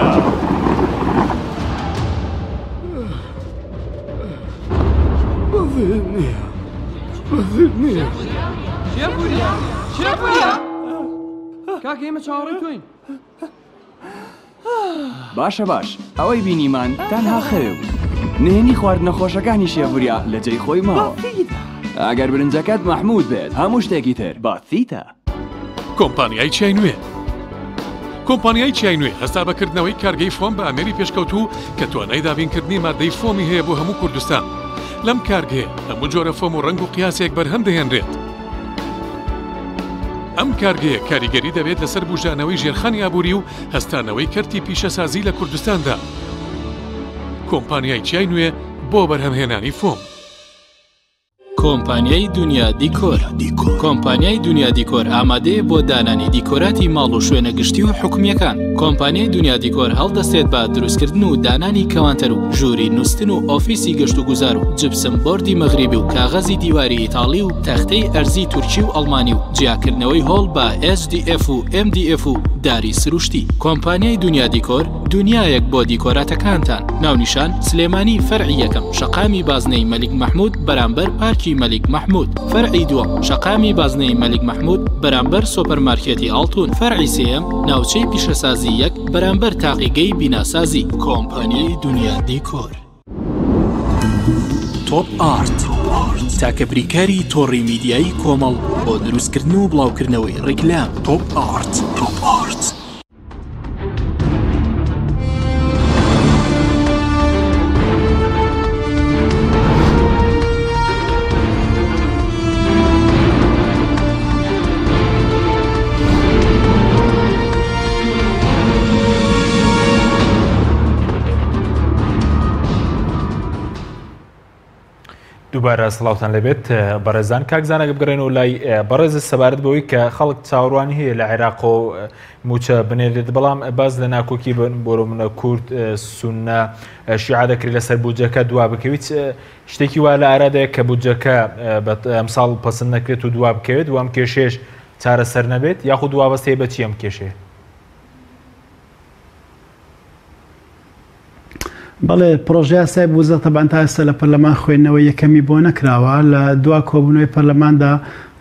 کاکە ئێمە چاوەڕێی تۆین. باشە باش ئەوەی بینیمان تەنها خەوێ بوو نهێنی خواردنە خۆشەکانی شێڤوریا لە جێی خۆی ماوە ئەگەر برنجەکەت مەحمود بێت هەموو شتێکی تر بەسیتە. کۆمپانیای چیای نوێ کۆمپانیای چیای نوێ هەستا بە کردنەوەی کارگەی فۆم بە ئامێری پێشکەوتوو کە توانای دابینکردنی مادەی فۆمی هەیە بۆ هەموو کوردستان لەم کارگەیە هەموو جۆرە فۆم و ڕەنگ و قیاسێک بەرهەم دەهێنرێت. ئەم کارگەیە کاریگەری دەبێت لەسەر بوژانەوەی ژێرخانی ئابووری و هەستانەوەی کەرتی پیشەسازی لە کوردستاندا. کۆمپانیای چیای نوێ بۆ بەرهەمهێنانی فۆم. کۆمپانیای دونیا دیکۆر کۆمپانیای دونیا دیکۆر ئامادەیە بۆ دانانی دیکۆراتی ماڵ و شوێنە گشتی و حکومییەکان. کۆمپانیای دونیا دیکۆر هەڵدەستێت بە دروستکردن و دانانی کەوانتەر و ژووری نوستن و ئۆفیسی گەشتوگوزار و جپسم بۆردی مەغریبی و کاغەزی دیواری ئیتاڵی و تەختەی ئەرزی تورکی و ئەڵمانی و جیاکردنەوەی هۆڵ بە HDF و MDF و داری سروشتی. کۆمپانیای دونیا دیکۆر دونیایەک بۆ دیکۆراتەکانتان. ناونیشان، سلێمانی فەرعی یەکەم شەقامی بازنەی مەلیک مەحمود بەرامبەر پارکی مەلیک مەحمود فەرعی دووەم شەقامی بازنەی مەلیک مەحمود بەرامبەر سۆپەرمارکێتی ئاڵتون فەرعی سێیەم ناوچەی پیشەسازی یەک بەرامبەر تاقیگەی بیناسازی. کۆمپانیای دونیا دیکۆر. تۆپ ئارت تاکە بریکاری تۆڕی میدیایی کۆمەڵ بۆ دروستکردن و بڵاوکردنەوەی ڕیکلام. تۆپ ئارت. تۆپ ئارت. دووبارە سڵاوتان لەبێت بەڕێزان کاک زانەگە بگەڕێنەوە لای بەڕێز سەبارەت بەوەی کە خەڵک چاوەڕوانی هەیە لە عێراق و موچە بنێرێت بەڵام باز لە ناکۆکی بۆرۆ منە کورد سونە شیعە دەکرێت لەسەر بودجەکە دوا بکەویت شتێکی وا لە ئارادەیە کە بودجەکە ئەمساڵ پەسند نەکرێت و دوا بکەوێت وام کێشێش چارەسەر نەبێت یاخود وابەستەیە بە چی ئەم کێشەیە؟ بەڵێ پڕۆژەیاسای بوزە تەبعەن تا ئێستا لە پەرلەمان خوێندنەوەی یەکەمی بۆ نەکراوە، لە دوا کۆبوونەوەی پەرلەماندا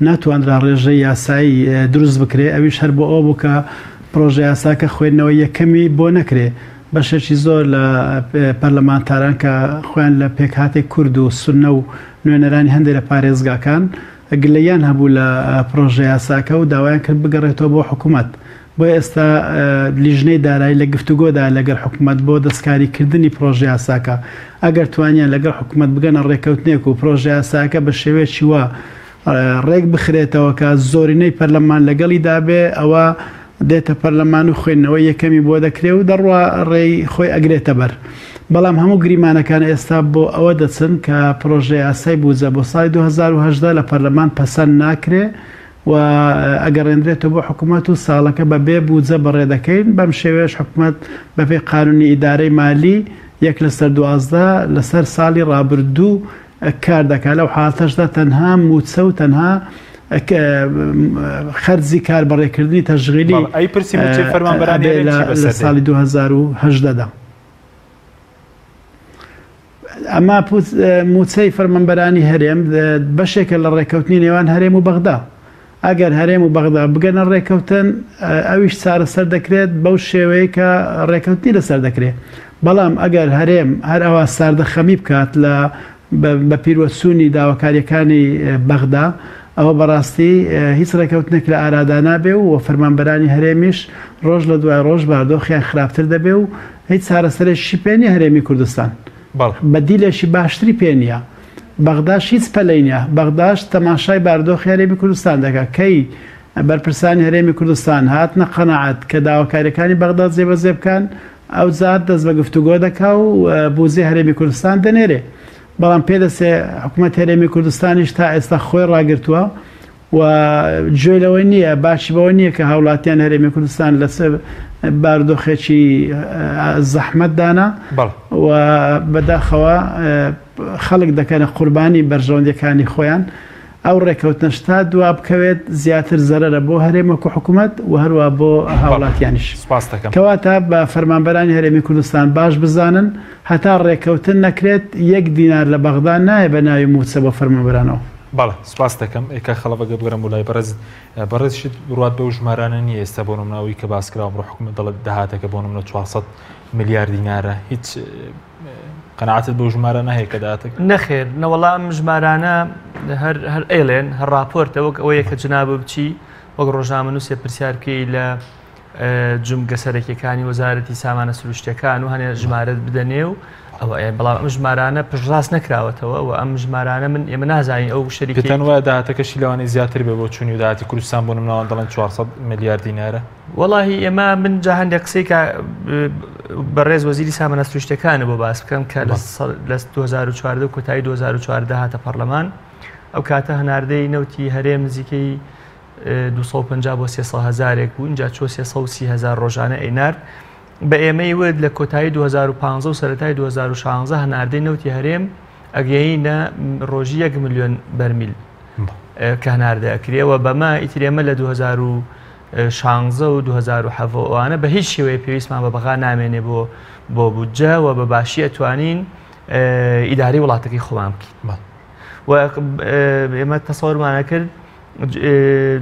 ناتوانرا ڕێژەی یاسایی دروست بکرێ، ئەویش هەر بۆ ئەوە بوو کە پڕۆژەیاساکە خوێندنەوەی یەکەمی بۆ نەکرێ. بەشێکی زۆر لە پەرلەمانتاران کە خۆیان لە پێکهاتەی کورد و سوننە و نوێنەرانی هەندێ لە پارێزگاکان گلەییان هەبوو لە پرۆژەیاساکە و داوایان کرد بگەڕێتەوە بۆ حکومەت. بۆیە ئێستا لیژنەی دارایی لە گفتوگۆدایە لەگەڵ حکومەت بۆ دەستکاریکردنی پرۆژەیاساکە. ئەگەر توانیان لەگەڵ حکومەت بگەنە ڕێککەوتنێک و پرۆژەیاساکە بە شێوەیەکی وا ڕێک بخرێتەوە کە زۆرینەی پەرلەمان لەگەڵیدا بێ، ئەوا دێتە پەرلەمان و خوێندنەوەی یەکەمی بۆ دەکرێ و دەڕوا ڕێی خۆی ئەگرێتە بەر. بەڵام هەموو گریمانەکان ئێستا بۆ ئەوە دەچن کە پرۆژەیاسای بوجە بۆ ساڵی 2018 لە پەرلەمان پەسەند ناکرێ و ئەگەڕێندرێتەوە بۆ حکومەت و ساڵەکە بە بێ بوجە بەڕێ دەکەین، بەم شێوەیەش حکومەت بەپێی قانونی ئیدارەی مالی یەک لەسەر 12 لەسەر ساڵی ڕابردوو کار دەکات، لەو حاڵەتەشدا تەنها مووچە و تەنها خەرجی کاربەڕێکردنی تەشغیلی ئەی پرسی مووچەی فەرمانبەرانی ئەبێ هەرێم چی لە بەسەر دێت؟ ساڵی 2018 دا. ئەمە مووچەی فەرمانبەرانی هەرێم بەشێکە لە ڕێککەوتنی نێوان هەرێم و بەغدا. ئەگەر هەرێم و بەغدا بگەنە ڕێککەوتن، ئەویش چارەسەر دەکرێت بەو شێوەیەی کە ڕێککەوتنی لەسەر دەکرێت. بەڵام ئەگەر هەرێم هەر ئەوا ساردەخەمی بکات لە بە پیروەچوونی داواکارییەکانی بەغدا، ئەوە بەڕاستی هیچ ڕێککەوتنێک لە ئارادا نابێ و فەرمانبەرانی هەرێمیش ڕۆژ لە دوای ڕۆژ باردۆخیان خراپتر دەبێ و هیچ چارەسەرێکیشی پێ نییە هەرێمی کوردستان بەدیلێکی باشتری پێ نییە. بەغداش هیچ پەلەی نیە، بەغداش تەماشای بارودۆخی هەرێمی کوردستان دەکات، کەی بەرپرسانی هەرێمی کوردستان هاتنە قەناعەت کە داواکاریەکانی بەغدا جێبەجێ بکەن، ئەوجار دەست بە گفتوگۆ دەکا و بوجەی هەرێمی کوردستان دەنێرێ. بەڵام پێدەچێ حکومەتی هەرێمی کوردستانیش تا ئێستا خۆی ڕاگرتووە و گوێی لەوە نییە، باکی بەوە نییە کە هاوڵاتیان هەرێمی کوردستان لە چ بارودۆخێکی زەحمەتدانە و بەداخەوە خەڵک دەکەنە قوربانی بەرژەوەندیەکانی خۆیان. ئەو ڕێکەوتنەش تا دوا بکەوێت زیاتر زەرەرە بۆ هەرێم وەکو حکومەت و هەروە بۆ هاوڵاتیانیش. کەواتە بە فەرمانبەرانی هەرێمی کوردستان باش بزانن هەتا ڕێکەوتن نەکرێت یەک دینار لە بەغدا نایە بە ناوی مووچە بۆ فەرمانبەرانەوە. بەڵێ سوپاست دەکەم ئێ کاک خەڵەف ئەگەر بگەڕێم بۆ لای بەڕێزت بەڕێزیشت بڕوات بەو ژمارانە نییە ئێستا بۆ نمونە ئەوەی کە باس کرا ئەمڕۆ حکومەت دەڵێت داهاتەکە بۆ نمونە 400 ملیار دینارە هیچ قەناعەتت بەو ژمارانە هەیە کە داهاتەکە نەخێر نەوەڵا ئەم ژمارانە هەر هەر ئەیڵێن هەر راپۆرتە وەک ئەوەیە کە جنابە بچی وەک ڕۆژنامەنووسێ پرسیار بکەی لە جومگە سەرەکیەکانی وەزارەتی سامانە سروشتەکان و هەنێ ژمارەت بدەنێ و ئەوە بەڵام ئەم ژمارانە پشتڕاست نەکراوەتەوە و ئەم ژمارانە من ئێمە نازانین ئەو شەریکەی پێتان وایە داهاتەکەشی لەوانەیە زیاتر بێ بۆ چوونی و داهاتی کوردستان بۆ نمونە دەڵێن 400 ملیار دینارە؟ وەڵاهی ئێمە من جا هەندێک قسەی کە بەڕێز وەزیری سامانە سروشتەکانە بۆ باس بکەم کە لە 2014 کۆتایی 2014 هاتە پەرلەمان ئەو کاتە هەناردەی نەوتی هەرێم نزیکەی 250 بۆ 300 هەزارێک بوو اینجا چۆ 330 هەزار ڕۆژانە ئەینارد بە ئێمەی وت لە کۆتایی 2015 و سەرەتای 2016 هەناردەی نەوتی هەرێم ئەگەینە ڕۆژی 1 ملیۆن بەرمیل کە هەناردە ئەکرێەوە بەمە ئیتر ئێمە لە 2016 و 2017 ئەوانە بە هیچ شێوەیە پێویستمان بە بەغا نامێنێ بۆ بۆ بودجە و بە باشی ئەتوانین ئیداری وڵاتەکەی خۆمان بکەین و ئێمە تەسەورمانە کرد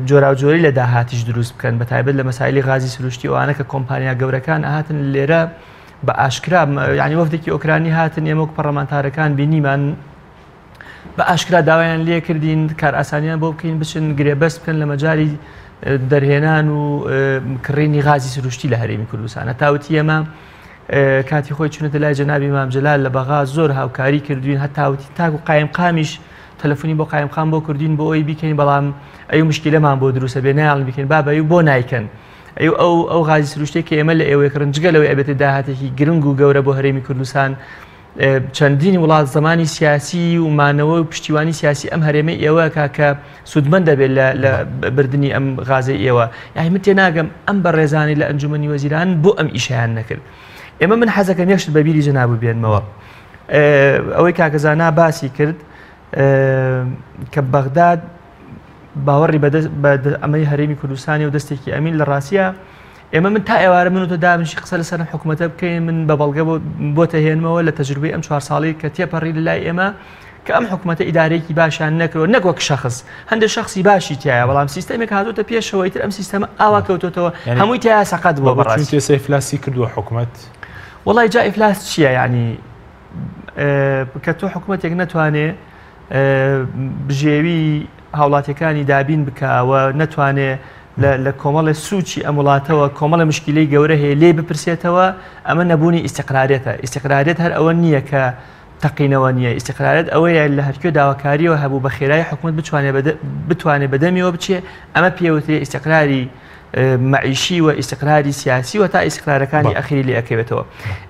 جۆراوجۆری لە داهاتیش دروست بکەن بە تایبەت لە مەسایلی غازی سروشتی ئەوانە کە کۆمپانیا گەورەکان هاتن لێرە بە ئاشکرا ینی وەفدێکی ئۆکرانی هاتن ئێمە وەک پەڕلەمانتارەکان بینیمان بە ئاشکرا داوایان لێ کردین کارئاسانیان بۆ بکەین بچن گرێبەست بکەن لە مەجای دەرهێنان و کڕینی غازی سروشتی لە هەرێمی کوردستانە تاوتی ئێمە کاتی خۆی چونەتە لای جەنابی مام جەلال لە بەغا زۆر هاوکاری کردوین هەتاوتی تاکو قایم قامیش تەلەفۆنی بۆ قایمقام بۆ کردین بۆ ئەوی بیکەین بەڵام ئەو مشکلەمان بۆ دروستە بێ نایڵن بیکەین بابە ئەو بۆ نایکەن ئەو ئەو ئەو غازی سروشتێک کە ئێمە لە ئێوەی کڕن جگە لەوەی ئەبێتە داهاتێکی گرنگ و گەورە بۆ هەرێمی کوردستان چەندین وڵات زمانی سیاسی و مانەوە و پشتیوانی سیاسی ئەم هەرێمەی ئێوە کا کە سوودمەند دەبێت لە بردننی ئەم غازەی ئێوە یاهی من تێناگەم ئەم بەڕێزانی لە ئەنجومەنی وەزیران بۆ ئەم ئیشیان نەکرد ئێمە من حەزەکەم یەکشت بەبیری جەناب بێنمەوە ئەوەی کاکە زانا باسی کرد کە بەغداد باوەڕی بە ئەمەی هەرێمی کوردستانی و دەستێکی ئەمین لە ڕاستە ئێمە من تا ئێوارە من و تۆ دابنیشی قسە لەسەر حکوومەتە بکەین من بە بەڵگە بۆتە هێنمەوە لە تەجروبەی ئەم چوار ساڵی کە تێپەڕی لە لای ئێمە کە ئەم حکوومەتە ئیدارەیەکی باشیان نەکرەوە نەک وەک شخص هەندێک شخصی باشی تایە بەڵام سیستەمێک هاتوتە پێشەوە ئیتر ئەم سیستەمە ئاوا کەوتۆتەوە هەمووی تایە سەقەت بووە بەڕاستی ئیفلاسی کردووە حکوومەت وەڵای جا ئیفلاس چییە یعنی کە تۆ حکوومەتێک نەتوانێ بژێوی هاوڵاتیەکانی دابین بکا و نەتوانێ لە کۆمەڵێ سوچی ئەم وڵاتەوە کۆمەڵە مشکیلەی گەورە هەیە لێی بپرسێتەوە ئەمە نەبوونی ئیستیقراریەتە ئیستیقراریەت هەر ئەوە نییە کە تەقینەوە نییە ئیستیقراریەت ئەوەیە لە هەرکوێ داواکاریەوە هەبوو بە خێرایی حکومەت بتوانێت بتوانێت بەدەمیەوە بچێ ئەمە پێوترێ ئیستیقراری مەعیشی و ئیستیقراری سیاسی و تا ئیستیقرارەکانی ئەخیری لێ ئەکەوێتەوە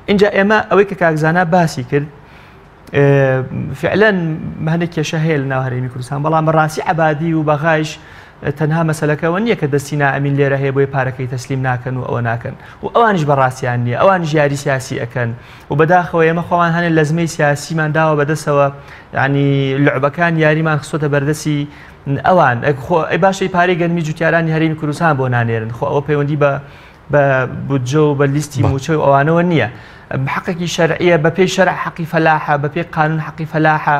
اینجا ئێمە ئەوەی کە کاک زانا باسی کرد فعلەن هەندێک کێشە هەیە لە ناو هەرێمی کوردستان بەڵام بەڕاستی عەبادی و بەغایش تەنها مەسەلەکەەوە نییە کە دەستی نائەمین لێرە هەیە بۆی پارەکەی تەسلیم ناکەن و ئەوە ناکەن و ئەوانیش بەڕاستیان نییە ئەوان ژیاری سیاسی ئەەکەن و بەداخەوە ئێمە خۆمان هەنێ لەزمەی سیاسیمان داوە بەدەسەوە ینی لعبەکان یاریمان خستۆتە بەردەسی ئەوان خۆ ئەی باشەی پارەی گەنمی جوتیارانی هەرێمی کوردستان بۆ نانێرن خۆ ئەوە پەیوەندی بە بە بودجە و بە لیستی مووچە و ئەوانەوە نییە. حەقێکی شەرعیە بە پێی شەرع حەقی فەلاحە بە پێی قانون حەقی فەلاحە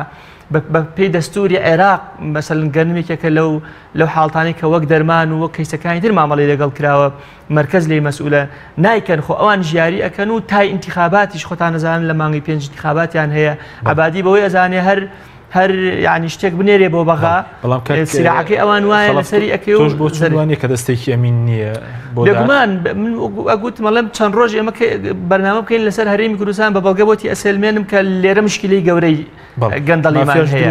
بە پێی دەستوری عێراق مەسەلەن گەنمێکێکە لەو لەو حاڵتانی کە وەک دەرمان و وەک کەیسەکانی تر مامەڵی لەگەڵ کراوە مرکز لێی مەسئولە نایکەن خۆ ئەوان ژیاری ئەکەن و تای ئینتیخاباتیش خۆتان نەزانن لە مانگی پێنج ئینتیخاباتیان هەیە عەبادی بەوەی ئەزانێ هەر هەر یعنی شتێک بنێرێ بۆ بەغا بەڵام سراعەکەی ئەوان وایە لەسەری ئەکەی تۆش بۆ چوانی کە دەستێکی ئەمین نییە بێگومان من ئەگوتم ئەڵێم چەند ڕۆژ ئێمە بەرنامە بکەین لەسەر هەرێمی کوردستان بە بەڵگە بۆتی ئەسێلمێنم کە لێرە مشکلەی گەورەی گەندەڵیمان هەیە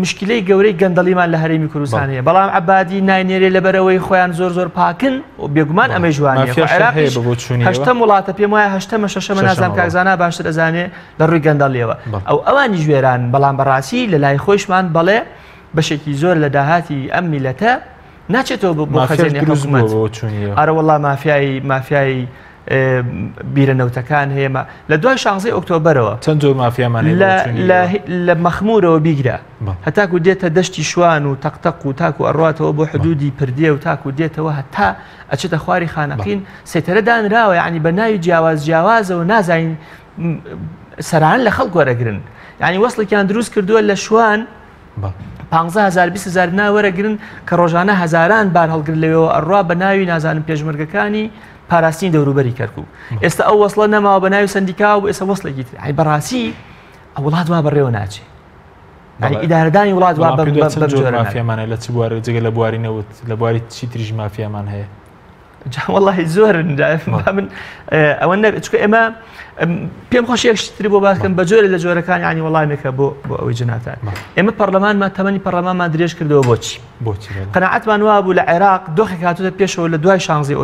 مشکلەی گەورەی گەندەڵیمان لە هەرێمی کوردستان هەیە بەڵام عەبادی ناینێرێ لەبەرەوەی خۆیان زۆر زۆر پاکن و بێگومان ئەمە جوانیە هەشتەم وڵاتە پێم وایە هەشتەمە شەشەمە نازانم کاک زانا باشتر ئەزانێ لە ڕووی گەندەڵیەوە ئەو ئەوانیش وێران بەڵام بەڕاستی لە لای خۆیشمان بەڵێ بەشێکی زۆر لە داهاتی ئەم میلەتە ناچێتەوە بۆ خەزێنەی حکومەت ئەرە وەڵا مافیای مافیای بیرە نەوتەکان هەیە لە دوای شانزەی ئۆکتۆبەرەوە چەند جۆر مافیامان لە مەخمورەوە بیگرە هەتاکو دێتە دەشتی شوان و تەقتەق و تاکو ئەڕاتەوە بۆ حدودی پردێ و تاکو دێتەوە هەتا ئەچێتە خواری خانەقین سەیتەرە دانراوە یعنی بە ناوی جیاواز جیاوازەوە نازانین سەران لە خەڵک وەرەگرن یعنی وەسڵێکیان دروست کردووە لە شوان 15هزار 20هزار نا وەرەگرن کە ڕۆژانە هەزاران بار هەڵگر لەوێەوە ئەڕوا بە ناوی نازانم پێشمەرگەکانی پاراستنی دەوروبەری کەرکک ئێستا ئەو وەسڵە نەماوە بە ناوی سندیکا و ئێستا وەسڵێکی تر ئەی بەڕاستی وڵات وا بەڕێوە ناچێ ئیدارەدانی وڵات وا بە مافیامانە لە چ بوارە جگە لە بواری نەوت لە بواری چی تریش مافیامان هەیە جا وەڵاهی زۆرن من ئەوە نەبێت چونکە ئێمە پێم خۆش یەک شتری بۆ باسکەم بە جۆرە لە جۆرەکان ینی وەڵامێکە بۆ بۆ ئەوەی جناتان ئێمە پەرلەمانمان تەمەنی پەرلەمانمان درێژ کردەوە بۆچی بۆچی قەناعەتمان وا بوو لە عێراق دۆخێک هاتووە پێشەوە لە دوای شانزی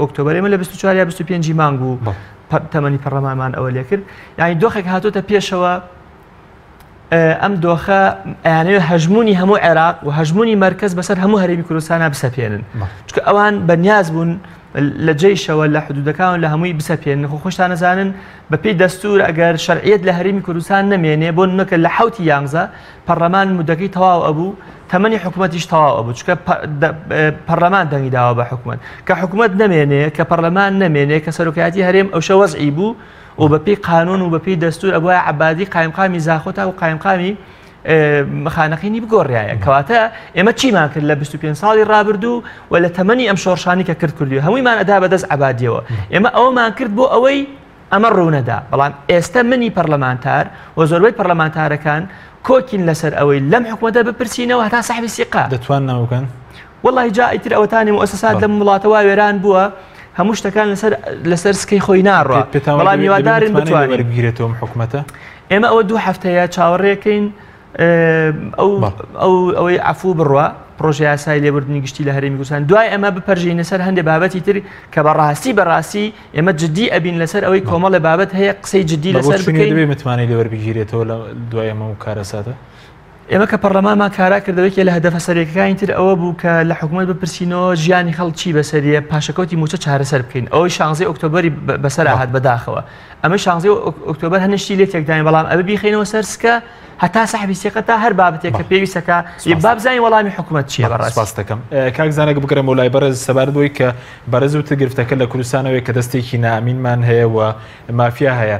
ئۆکتۆبەر ئێمە لە 24 یا 25 مانگ بوو تەمەنی پەرلەمانمان ئەوە لێکرد یعنی دۆخێک هاتووەتە پێشەوە ئەم دۆخە ئەیانەوێت هەژموونی هەموو عێراق و هەژموونی مەرکەز بەسەر هەموو هەرێمی کوردستانا بسەپێنن چونکە ئەوان بەنیاز بوون لە جەیشەوە لە حدودەکان لە هەمووی بسەپێنن خۆ خۆشتان نەزانن بە پێی دەستور ئەگەر شەرعیەت لە هەرێمی کوردستان نەمێنێ بۆ نمونە لە حوتی یانزە پەرلەمان مدەکەی تەواو ئەبوو تەمەنی حکوومەتیش تەواو ئەبوو چونکە پەرلەمان دەنگی داوە بە حکوومەت کە حکوومەت نەمێنێ کە پەرلەمان نەمێنێ کە سەرۆکایەتی هەرێم ئەوشە وەزعی بوو و بە پێی قانون و بە پێی دەستور ئەبوایە عەبادی قایمقامی زاخۆ تاکو قایمقامی خانەقینی بگۆڕایە کەواتە ئێمە چیمان کرد لە 25 ساڵی ڕابردوو و لە تەمەنی ئەم شۆڕشانی کە کرد کردی هەموویمان ئەدا بەدەست عەبادیەوە ئێمە ئەومان کرد بۆ ئەوەی ئەمە ڕوونەدا بەڵام ئێستا منی پەرلەمانتار و زۆربەی پەرلەمانتارەکان کۆکین لەسەر ئەوەی لەم حکوومەتە بپرسینەوە هەتا سەحبی سیقا دەتوان ناوکەن وەڵی جا ئیتر ئەوەتانی موسسات لەم وڵاتە وا وێران بووە هەموو شتەکان لەسەر لەسەر سکەی خۆی ناڕوا بەڵام هیوادارین بتوانین وەربگیرێتەوە ئەم حکومەتە ئێمە ئەوە دوو هەفتەیە چاوەڕێکەین ئەو ئەو ئەوەی عفو بڕوا پرۆژە یاسای لێبوردنی گشتی لە هەرێمی کوردستان دوای ئەمە بپەرژینە سەر هەندێک بابەتی تر کە بەڕاستی بەڕاستی ئێمە جدی ئەبین لەسەر ئەوەی کۆمەڵە بابەت هەیە قسەی جدی لەسەر بکەین دەبێ متمانەی لێ وەربگیرێتەوە لە دوای ئەمە و کارەساتە ئێمە کە پەڕلەمانمان کارا کردەوە یەکێ لە هەدەفە سەرەکیەکانی تر ئەوە بوو کە لە حکومەت بپرسینەوە ژیانی خەڵک چی بەسەریە پاشەکەوتی مووچە چارەسەر بکەین ئەوەی شانزەی ئۆکتۆبەری بەسەر هات بەداخەوە ئەمە شانزەی ئۆکتۆبەر هەنێ شتی لێ تێکداین بەڵام ئەبێ بیخەینەوە سەر سکە هەتا سەحبی سیقە تا هەر بابەتێک کە پێویستەکە با بزانین وەڵامی حکومەت چییە بەڕاستی. سپاست دەکەم کاک زانک بگەڕێمەوە لای بەڕێز سەبارەت بەوەی کە بەڕێز وتت گرفتەکە لە کوردستانەوەیە کە دەستێکی نائەمینمان هەیە و مافیا هەیە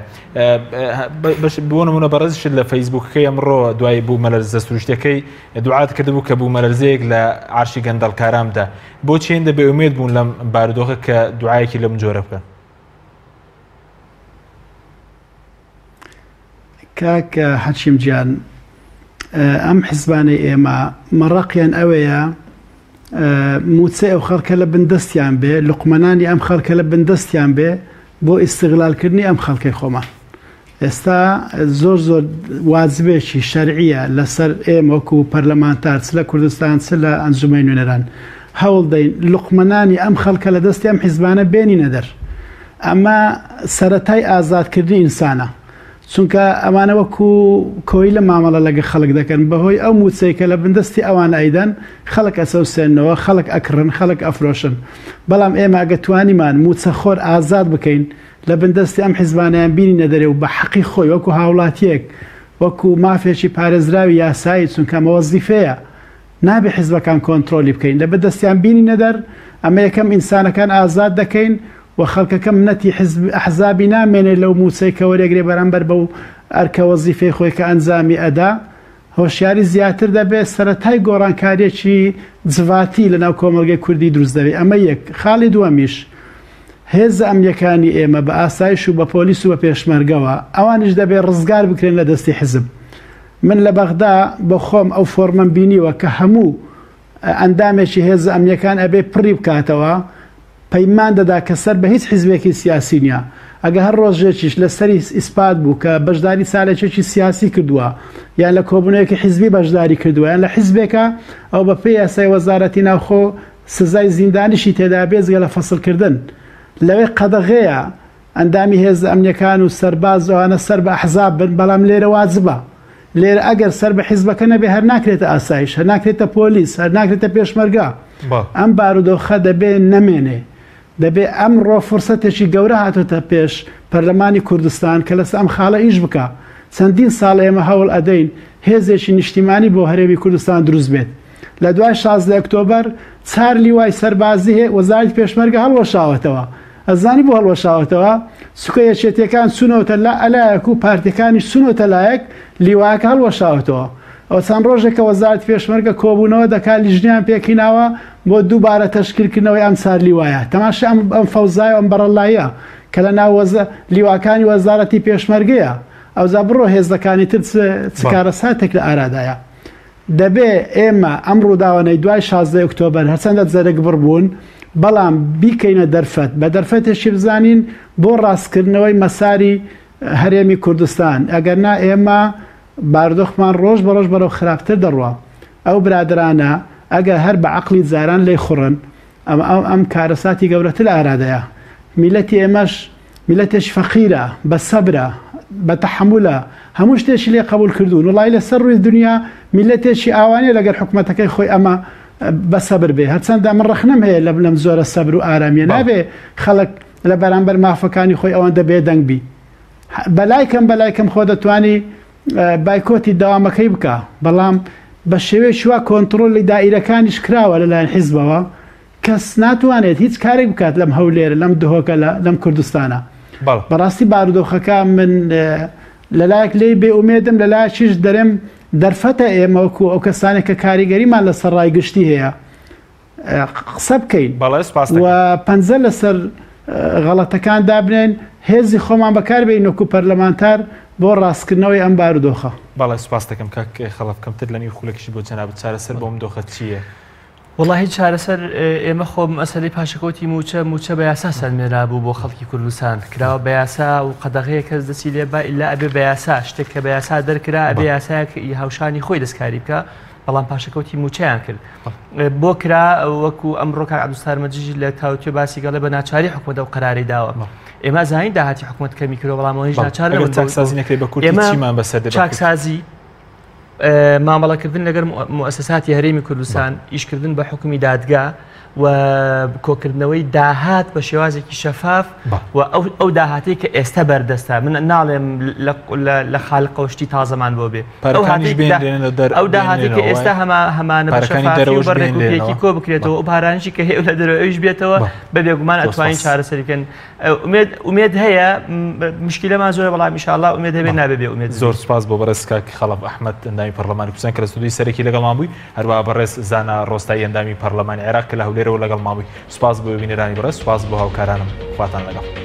بۆ نمونە بەڕێزیشت لە فەیسبوکەکەی ئەمڕۆ دوای بوومەلەرزە سروشتەکەی دوعات کردبوو کە بوومەلەرزەیەک لە عرشی گەندەڵکارامدا بۆچی هێندە بێئومێد بوون لەم بارودۆخە کە دوعایەکی لەم جۆرە بکەن؟ کاک حەکیم گیان. ئەم حزبانەی ئێمە مەڕەقیان ئەوەیە مووچەی ئەو خەڵکە لە بن دەستیان بێ، لوقمەنانی ئەم خەڵکە لە بن دەستیان بێ بۆ ئیستغلالکردنی ئەم خەڵکەی خۆمان. ئێستا زۆر زۆر واجبێکی شەرعیە لەسەر ئێمە وەکو پەرلەمانتار چ لە کوردستان چ لە ئەنجومەنی نوێنەران هەوڵ دەین لوقمەنانی ئەم خەڵکە لە دەستی ئەم حیزبانە بێنینە دەر. ئەمە سەرەتای ئازادکردنی ئینسانە. چونکە ئەمانە وەکو کۆیلە مامەڵە لەگە خەڵک دەکەن بەهۆی ئەو موچەی کە لە بندەستی ئەوان ئەیدەن خەڵک ئەچەوسێننەوە خەڵک ئەکڕن خەڵک ئەفرۆشن بەڵام ئێمە ئەگە توانیمان موچە خۆر ئازاد بکەین لە بندەستی ئەم حیزبانەیان بینینە دەرێ و بە حەقی خۆی وەکو هاوڵاتیەک وەکو مافێکی پارێزراوی یاسایی چونکە ئەمە وەزیفەیە نابێ حیزبەکان کۆنترۆلی بکەین لە بەدەستیان بینینە دەر ئەمە یەکەم ئینسانەکان ئازاد دەکەین و خەڵکەکە منەتی حزب ئەحزابی نامێنێ لەو موچەی کە وەرێگرێ بەرامبەر بەو ئەرکە وەزیفەی خۆی کە ئەنجامی ئەدا هۆشیاری زیاتر دەبێ سەرەتای گۆڕانکاریەکی جڤاتی لەناو کۆمەڵگەی کوردی دروست دەبێ ئەمە یەک خاڵی دووەمیش هێزە ئەمنیەکانی ئێمە بە ئاسایش و بە پۆلیس و بە پێشمەرگەوە ئەوانیش دەبێ ڕزگار بکرێن لە دەستی حزب من لە بەغدا بۆ خۆم ئەو فۆرمەم بینیوە کە هەموو ئەندامێکی هێزە ئەمنیەکان ئەبێ پڕی بکاتەوە پەیمان دەدا کە سەر بە هیچ حیزبێکی سیاسی نیە ئەگە هەر ڕۆژێکیش لە سەری ئیسپات بوو کە بەشداری چالاکیەکی سیاسی کردووە یان لە کۆبوونەوەیەکی حیزبی بەشداری کردووە یان لە حیزبێکە ئەو بە پێی یاسای وەزارەتی ناوخۆ سزای زیندانیشی تێدا بێجگە لە فەسڵکردن لەوێ قەدەغەیە ئەندامی هێزە ئەمنیەکان و سەرباز ئەوانە سەر بە ئەحزاب بن بەڵام لێرە واجبە لێرە ئەگەر سەر بە حیزبەکە نەبێ هەر ناکرێتە ئاسایش هەر ناکرێتە پۆلیس هەر ناکرێتە پێشمەرگە ئەم بارودۆخە دەبێ نەمێنێ دەبێ ئەمڕۆ فرسەتێکی گەورە هاتۆتە پێش پەرلەمانی کوردستان کە لەسەر ئەم خاڵە ئیش بکا چەندین ساڵ ئێمە هەوڵ ئەدەین هێزێکی نیشتیمانی بۆ هەرێمی کوردستان دروست بێت لە دوای 16 ئۆکتۆبەر چار لیوای سەربازی وەزارەتی پێشمەرگە هەڵوەشاوەتەوە ئەزانی بۆ هەڵوەشاوەتەوە؟ چونکە یەکێتیەکان چونەوەتە لا لایەک و پارتیەکانیش چونەوەتە لایەک، لیواکە هەڵوەشاوەتەوە. ئەوە چەند ڕۆژێکە وەزارەتی پێشمەرگە کۆبوونەوە دەکات، لیژنەیان پێکهیناوە بۆ دووبارە تەشکیلکردنەوەی ئەم چار لیوایە. تەماشای ئەم ئەم فەوزایە و ئەم بەڕەلاییە کە لە ناو وەزە لیواکانی وەزارەتی پێشمەرگەیە. ئەوجا بڕۆ هێزەکانی تر چ چ کارەساتێک لە ئارادایە. دەبێ ئێمە ئەم ڕووداوانەی دوای 16 ئۆکتۆبەر هەرچەندە جەرگبڕ بوون، بەڵام بیکەینە دەرفەت، بە دەرفەتێکی بزانین بۆ ڕاستکردنەوەی مەساری هەرێمی کوردستان، ئەگەر نا ئێمە بارودۆخمان ڕۆژ بە ڕۆژ بەرەو خراپتر دەڕوا. ئەو برادەرانە ئەگەر هەر بە عەقڵی جاران لێی خوڕن، ئەم ئەم کارەساتی گەورەتر ئارادەیە. میللەتی ئێمەش میللەتێکی فەقیرە، بە سەبرە، بە تەحەمولە، هەموو شتێکی لێ قەبوول کردوون. وەڵاهی لە سەر ڕووی دونیا میللەتێکی ئاوا نیە لەگەر حکومەتەکەی خۆی ئەمە بە سەبر بێ. هەرچەندە من ڕەخنەم هەیە لەم لەم جۆرە سەبر و ئارامیە. نابێ خەڵک لە بەرامبەر مافەکانی خۆی ئەوەندە بێدەنگ بی. بەلای کەم بەلای کەم خۆ دەتوانی بایکۆتی دەوامەکەی بکا، بەڵام بە شێوەیەکی وا کۆنتڕۆلی دائیرەکانیش کراوە لەلایەن حیزبەوە، کەس ناتوانێت هیچ کارێک بکات لەم هەولێرە، لەم دهۆکە، لەم کوردستانە. بەڕاستی بارودۆخەکە من لەلایەک لێی بێ ئومێدم، لەلایەکیش دەرێم دەرفەتە ئێمە وەکو ئەو کەسانێک کە کاریگەریمان لەسەر ڕای گشتی هەیە قسە بکەین بەڵێ سپاس و پەنجە لەسەر غەڵەتەکان دابنێن، هێزی خۆمان بەکار بێنین وەکو پەرلەمانتار بۆ ڕاستکردنەوەی ئەم بارودۆخە. بەڵێ سپاس دەکەم کاک خەڵەف، کەمتر لە نیو خولەکیش بۆ جەنابت، چارەسەر بۆ ئەم دۆخە چییە؟ وەڵاهی چارەسەر ئێمە خۆ مەسەلەی پاشەکەوتی مووچە مووچە بە یاسا سەلمێنرابوو بۆ خەڵکی کوردستان کراوە بە یاسا و قەدەغەیە کەس دەستی لێ با ئیلا ئەبێ بە یاسا شتێک کە بە یاسا دەرکرا ئەبێ یاسایەک هاوشانی خۆی دەستکاری بکە بەڵام پاشەکەوتی مووچەیان کرد بۆ کرا وەکو ئەمڕۆ کاک عەبدولستار مەجیدی لە تاوتوێ باسی گەڵێ بە ناچاری حکومەت ئەو قەرارەی داوە ئێمە زانین داهاتی حکومەت کەمی کردووە بەڵام ئەوەیش ناچار نەبوون چاکسازی نەکرێت بە کورتی چیمان بەسەر دێ؟ چاکسازی مامەڵەکردن لەگەر موئەسەساتی هەرێمی کوردستان ئیشکردن بە حکومی دادگا و کۆکردنەوەی داهات بە شێوازێکی شەفاف و ئەو داهاتەی کە ئێستا بەردەستە من ناڵێم لە خالقەوە شتی تازەمان بۆ بێ ئەو داهاتی کە ئێستا هەما هەمانە بە شەفافی و بە ڕێکوپێکی کۆ بکرێتەوە ئەو پارانیشی کە هەیە لە دەرەوە ئەویش بێتەوە بە بێگومان ئەتوانین چارەسەری بکەن ئومێد ئومێد هەیە مشکلەمان زۆرە بەڵام ئینشاءاللە ئومێد هەبێ نابێ بێ ئومێد زۆر سوپاس بۆ بەڕێز کاک خەڵەف ئەحمەد ئەندامی پەرلەمانی کوردستان کە لە ستۆدیۆی سەرەکی لەگەڵمان بووی هەروەها بەڕێز زانا ڕۆستایی ئەندامی پەرلەمانی عێراق کە لە هەولێرەوە لەگەڵمان بووی سوپاس بۆ بینەرانی بەڕێز سوپاس بۆ هاوکارانم خواتان لەگەڵ.